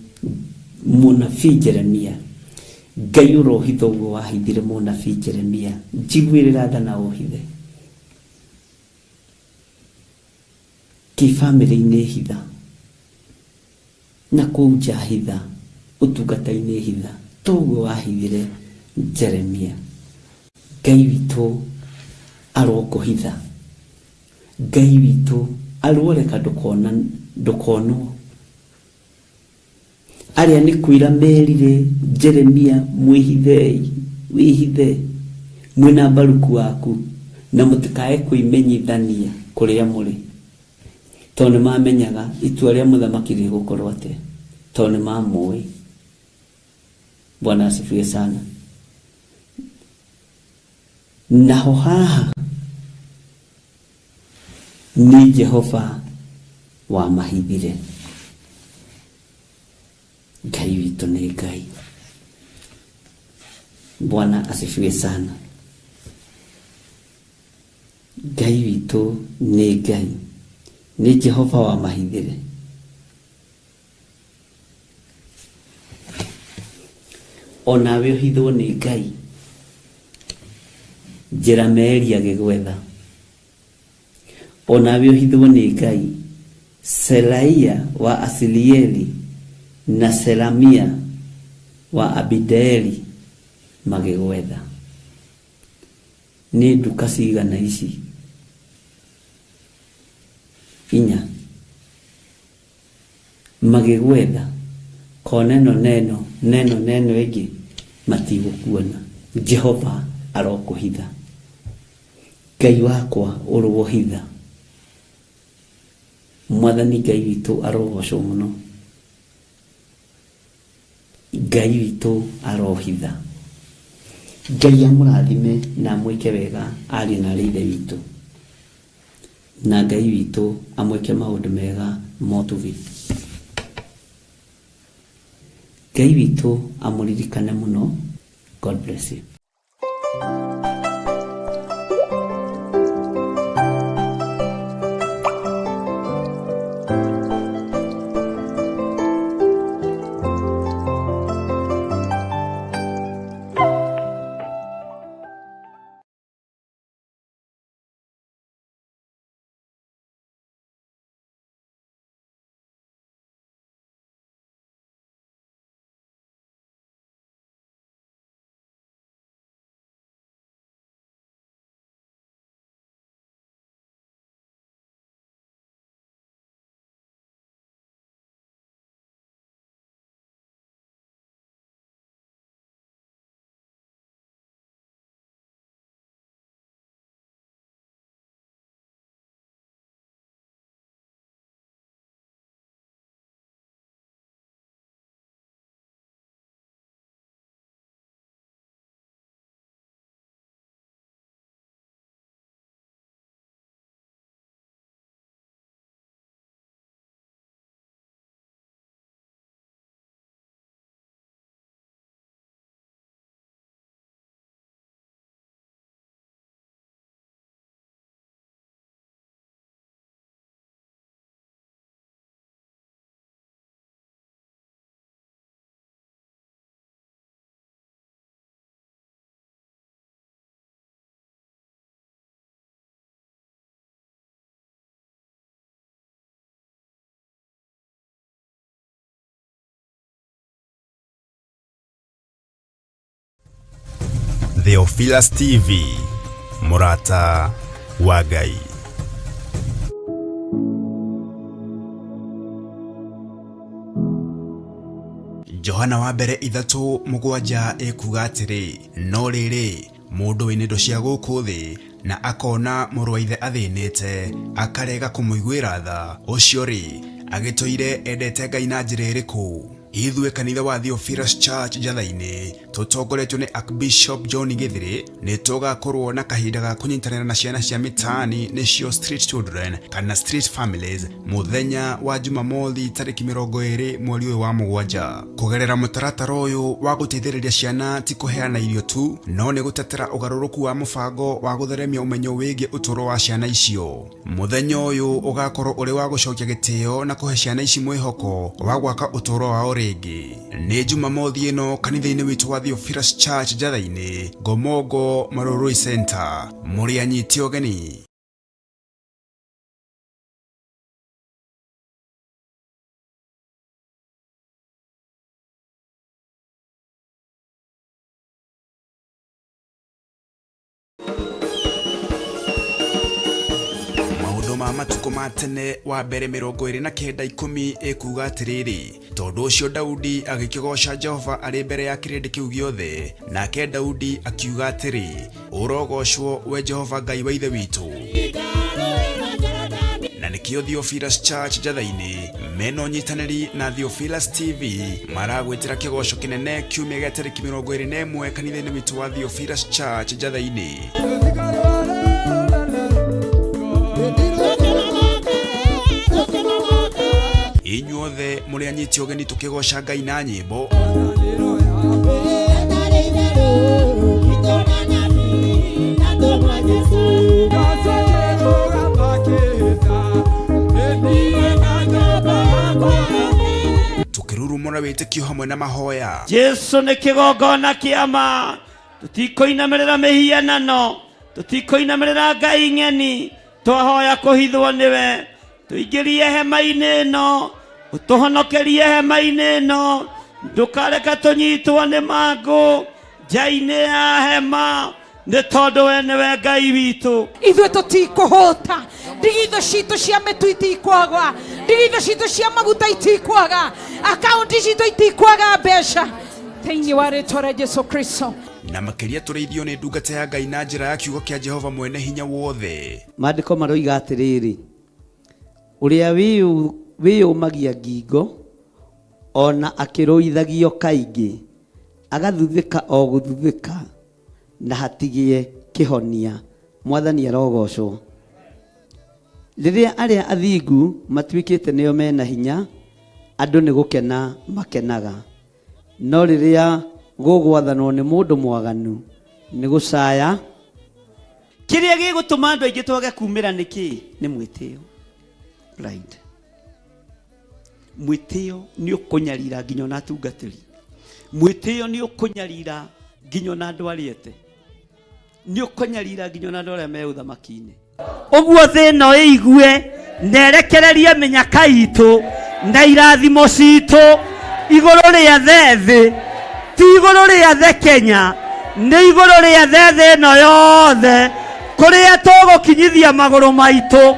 mũnabii Jeremia. Ngai ũrohitha ũguo wahithire mũnabii Jeremia. Njiguĩrĩra tha na ũhithe. Kĩbamĩrĩ-inĩ hitha. Na kũu nja hitha, ũtungata-inĩ hitha, ta ũguo wahithire Jeremia. Ngai witũ arokũhitha. Ngai witũ aroreka ndũkona ndũkonwo. Arĩa nĩ kwĩra merire Jeremia mwĩhithei, wĩhithe mwĩna Baruku waku na mũtikae kwĩmenyithania kũrĩa mũrĩ. Tondũ nĩ mamenyaga itua rĩa mũthamaki rĩgũkorwo atĩa, tondũ nĩ mamũĩ. Bwana asifiwe sana. Naho haha nĩ Jehova wamahithire. Ngai witũ nĩ Ngai. Bwana asifiwe sana. Ngai witũ nĩ Ngai. Nĩ Jehova wamahithire. O nawe ũhithwo nĩ Ngai. Jerameeli agĩgwetha. O nawe ũhithwo nĩ Ngai. Selaia wa Asirieli na Selamia wa Abideeli. Magĩgwetha. Nĩ nduka cigana ici? Inya. Magĩgwetha kona ĩno na ĩno na ĩno na ĩno ĩngĩ matigũkuona. Jehova arokũhitha. Ngai wakwa ũrohitha. Mwathani Ngai witũ arogocwo mũno. Ngai witũ arohitha. Ngai amũrathime na amwĩke wega ariũ na arĩ ithe witũ. Na Ngai witũ amwĩke maũndũ mega motugi. Ngai witũ amũririkane mũno. God bless you. Theophilus TV, mũrata wa Ngai. Johana wa mbere 3:7 ĩkuga atĩrĩ, no rĩrĩ, mũndũ wĩna indo cia gũkũ thĩ na akona mũrũ wa ithe athĩnĩte, akarega kũmũiguĩra tha, ũcio rĩ, agĩtũire endete Ngai na njĩra ĩrĩkũ? Ithuĩ kanitha wa Theophilus Church Njatha-inĩ tũtongoretio nĩ Archbishop John Gĩthĩrĩ nĩ tũgakorwo na kahinda ga kũnyitanĩra na ciana cia mĩtaani nĩcio street children kana street families mũthenya wa Jumamothi tarĩki 20 mweri ũyũ wa mũgwanja. Kũgerera mũtaratara ũyũ wa gũteithĩrĩria ciana ti kũheana irio tu no nĩ gũtetera ũgarũrũku wa mũbango wa gũtheremia ũmenyo wĩgiĩ ũtũũro wa ciana icio. Mũthenya ũyũ ũgakorwo ũrĩ wa gũcokia gĩtĩo na kũhe ciana ici mwĩhoko wa gwaka ũtũũro wao rĩngĩ. Nĩ Jumamothi ĩno kanitha-inĩ witũ wa Theophilus Church Njatha-inĩ, Ngomongo Marurui Center. Mũrĩ anyite ũgeni. Maũndũ ma matukũ ma tene wa mbere 29:10 ĩkuga atĩrĩrĩ, tondũ ũcio Daudi agĩkĩgooca Jehova arĩ mbere ya kĩrĩndĩ kĩu gĩothe, nake Daudi akiuga atĩrĩ, ũrogocwo we Jehova Ngai wa ithe witũ. Na nĩkĩo Theophilus Church Njatha-inĩ mena ũnyitanĩri na Theophilus TV maragwĩtĩra kĩgoco kĩnene kiumia gĩa tarĩki 21 kanitha-inĩ witũ wa Theophilus Church Njatha-inĩ. Inyuothe mũrĩ anyiti ũgeni tũkĩgoca Ngai na nyĩmbo. Tũkĩrurumũra wĩtĩkio hamwe na mahoya. Jesu nĩ kĩgongona kĩa ma tũtikũinamĩrĩra mĩhianano tũtikũinamĩrĩra ngai ng'eni twahoya kũhithwo nĩwe tũingĩrie hema-inĩ ĩno ũtũhonokerie hema-inĩ ĩno ndũkareke tũnyitwo nĩ mangũ. Nja-inĩ ya hema nĩ tondũ we nĩwe Ngai witũ. Ithuĩ tũtikũhũta, ndigithũ citũ cia mĩtu itikwaga, ndigithũ citũ cia maguta itikwaga, akaunti citũ itikwaga mbeca thĩinĩ wa rĩtwa rĩa Jesu Kristo. Na makĩria tũrĩithio nĩ ndungata ya Ngai na njĩra ya kiugo kĩa Jehova mwene hinya wothe. Maandĩko maroiga atĩrĩrĩ, ũrĩa wĩyũmagia ngingo ona akĩrũithagio kaingĩ, agathuthĩka o gũthuthĩka na hatigĩe kĩhonia. Mwathani arogocwo. Rĩrĩa arĩa athingu matuĩkĩte nĩo mena hinya, andũ nĩ gũkena makenaga. No rĩrĩa gũgwathanwo nĩ mũndũ mwaganu, nĩ gũcaya. Kĩrĩa gĩgũtũma andũ aingĩ twage kumĩra nĩ kĩĩ? Nĩ mwĩtĩo. Pride. Mwĩtĩo nĩ ũkũnyarira nginya ona atungatĩri. Mwĩtĩo nĩ ũkũnyarira nginya ona andũ arĩa ete. Nĩ ũkũnyarira nginya ona andũ arĩa me ũthamaki-inĩ. Ũguo thĩ ĩno ĩigue na ĩrekererie mĩnyaka itũ na irathimo citũ igũrũ rĩa thĩ, ti igũrũ rĩa thĩ Kenya, nĩ igũrũ rĩa thĩ ĩno yothe, kũrĩa tũgũkinyithia magũrũ maitũ,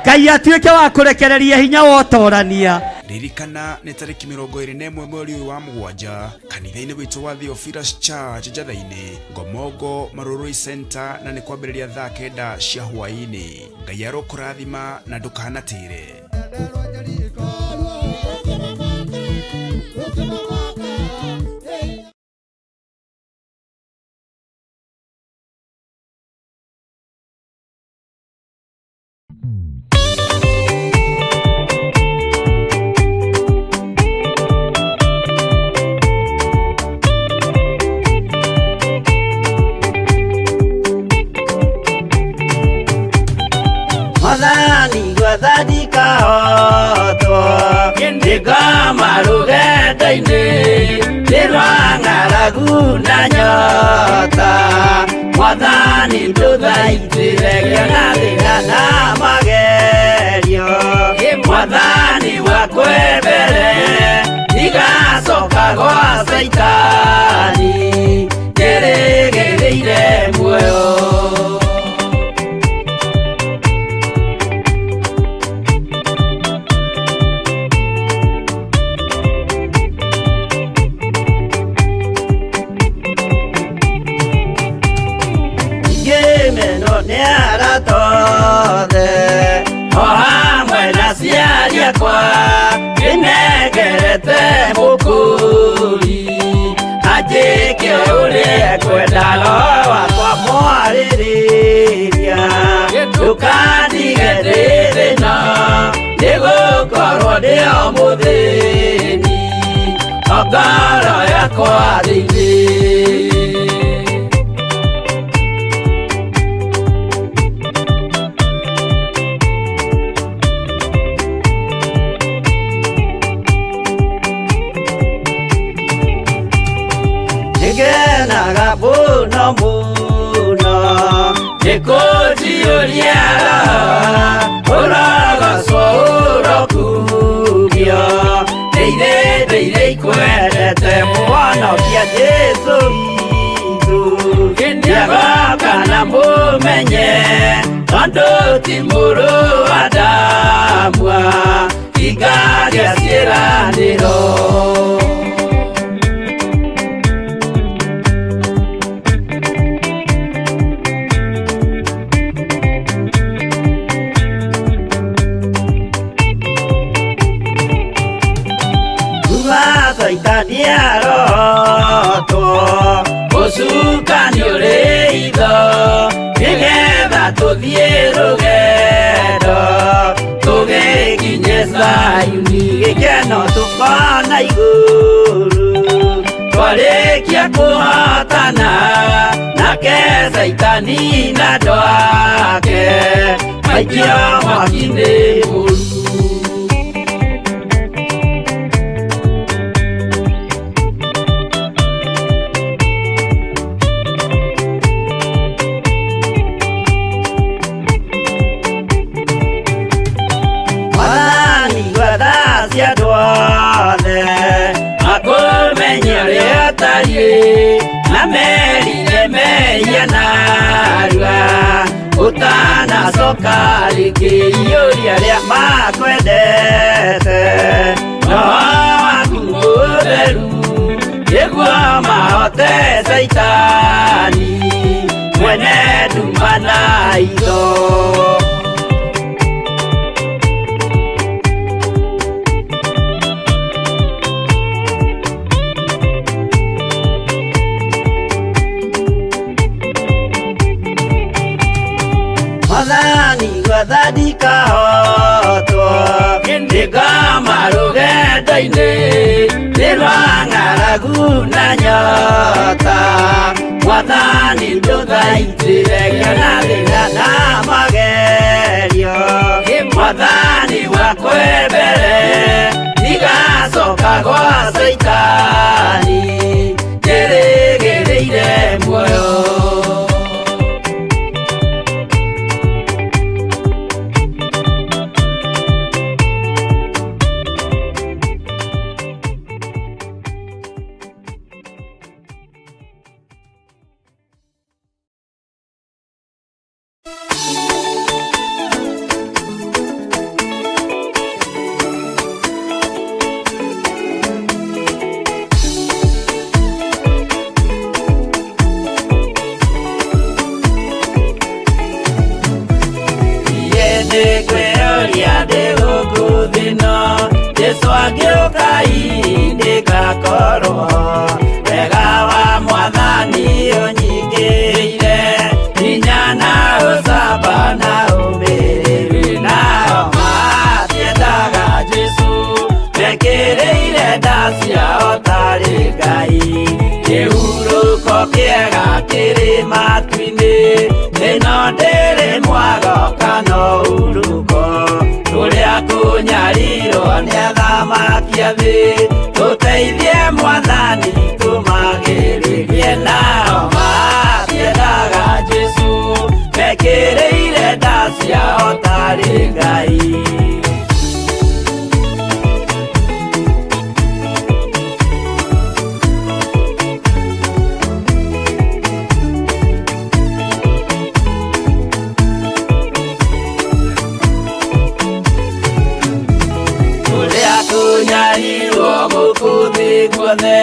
Ngai atuĩke wa kũrekereria hinya wa ũtorania. Ririkana nĩ tarĩki 21 mweri ũyũ wa mũgwanja kanitha-inĩ witũ wa Theophilus Church Njatha-inĩ, Ngomongo Marurui Center, na nĩ kwambĩrĩria thaa 9 cia hwaĩ-inĩ. Ngai arokũrathima na ndũkanatĩre. Mwathani gwathanika hotwo ndĩngoma rũgendo-inĩ nĩ rwa ng'aragu na nyota. Mwathani ndũthaitĩre ngĩona thĩna na magerio. Mwathani wakwembere ndigacoka gwa Caitani ndĩrĩgĩrĩire muoyo. Ngĩmenwo nĩ arata othe o hamwe na aciari akwa, ndĩnengerete mũkũri anjĩke ũrĩa ekwenda, roho wakwa mwarĩrĩria ndũkandige ndĩ thĩna, nĩgũkorwo ndĩ o mũthĩni o ngoro yakwa thĩinĩ. Nĩngenaga mũno mũno nĩkũnjiyũria roho, ũrogocwo ũrokumio, ndĩire ndĩire ikwendete mũhonokia Jesũ witũ. Nĩagoka na mũmenye tondũ ti mũrũ wa Adamu hingagia ciĩranĩro. Kuma Caitani arotwo ũcukani ũrĩ itho, nĩgetha tũthiĩ rũgendo tũgĩkinye Zayuni, gĩkeno tũkona igũrũ twarĩkia kũhotana nake Caitani na andũ ake maikio mwaki-inĩ mũru. Mwathani gwatha cia andũ othe makũmenye ũrĩa ũtariĩ na Merire mehia narua Ũtanacoka rĩngĩ iyũria arĩa makwendete Roho waku mũtheru nĩguo mahote Caitani mwene nduma na itho. Mwathani gwathani kahotwo nĩngama rũgendo-inĩ nĩ rwa ng'aragu na nyota. Mwathani ndũthaitĩre ngĩona thĩna na magerio. Mwathani wakwe mbere ndigacoka gwa Caitani njĩrĩgĩrĩire muoyo. Nĩngwĩyũria ndĩ gũkũ thĩ ĩno Jesũ angĩũka hihi ndĩgakorwo wega wa Mwathani ũnyingĩrĩire hinya na ũcamba na ũmĩrĩru. Nao matiendaga Jesũ mekĩrĩire nda ciao tarĩ Ngai. Kĩhurũko kĩega kĩrĩ matu-inĩ ĩno ndĩrĩ mwago kana ũhurũko. Kũrĩa kũnyarirwo nĩ athamaki a thĩ tũteithie Mwathani tũmagĩrĩrie. Nao matiendaga Jesũ mekĩrĩire nda ciao tarĩ Ngai. Kũrĩa kũnyarirwo gũkũ thĩ guothe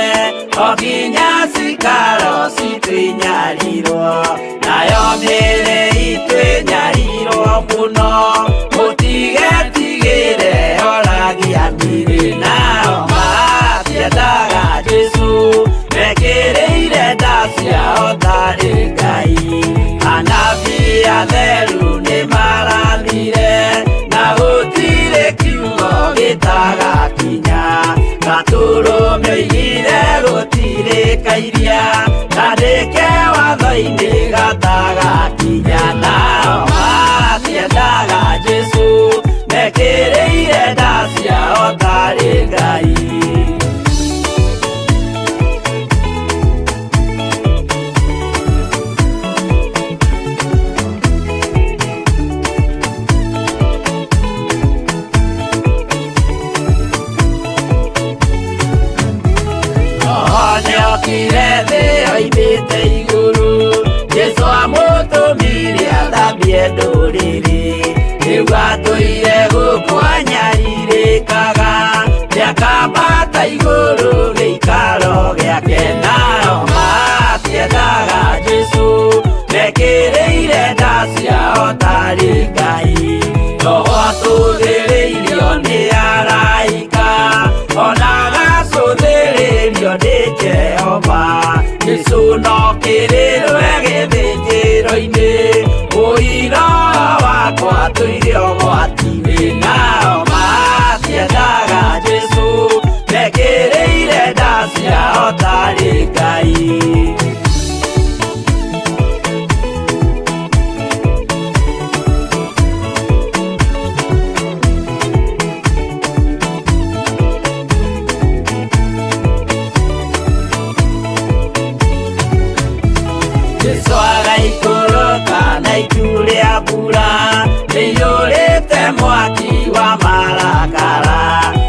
o nginya cikaro citũ inyarirwo nayo mĩĩrĩ itũ ĩnyarirwo mũno mũtigetigĩre horagia mĩĩrĩ. Nao matiendaga Jesũ mekĩrĩire nda ciao tarĩ Ngai. Anabii atheru nĩmarathire na gũtirĩ kiugo gĩtagakinya. Gatũrũme oigire gũtirĩ kairia kandĩke watho-inĩ gatagakinya. Nao matiendaga Jesũ mekĩrĩire nda ciao tarĩ Ngai. Nĩokire thĩ oimĩte igũrũ Jesũ amũtũmire athambie ndũrĩrĩ. Rĩu atũire gũkũ anyarirĩkaga nĩakambata igũrũ gĩikaro gĩake. Nao matiendaga Jesũ mekĩrĩire nda ciao tarĩ Ngai. Roho atũthĩrĩirio nĩ araika ona agacũthĩrĩrio nĩ Jehova. Jesũ no kĩrĩrwe gĩthĩnjĩro-inĩ ũira wakwa tũire ũgwati-inĩ. Nao matiendaga Jesũ mekĩrĩire nda ciao tarĩ Ngai. Jesũ agaikũrũka na itu rĩa mbura rĩiyũrĩte mwaki wa marakara.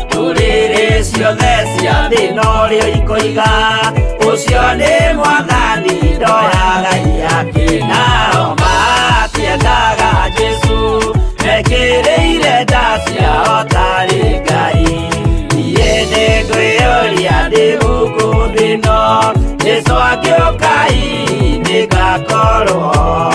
Ndũrĩrĩ ciothe cia thĩ norĩo ikoiga ũcio Nĩ mwathani ndoyaga ihaki nao matiendaga Jesu mekĩrĩire nda ciao tarĩ Ngai. Niĩ nĩngwĩyũria ndĩ gũkũ thĩ ĩno Jesu angĩũka hihi nĩngakorwo.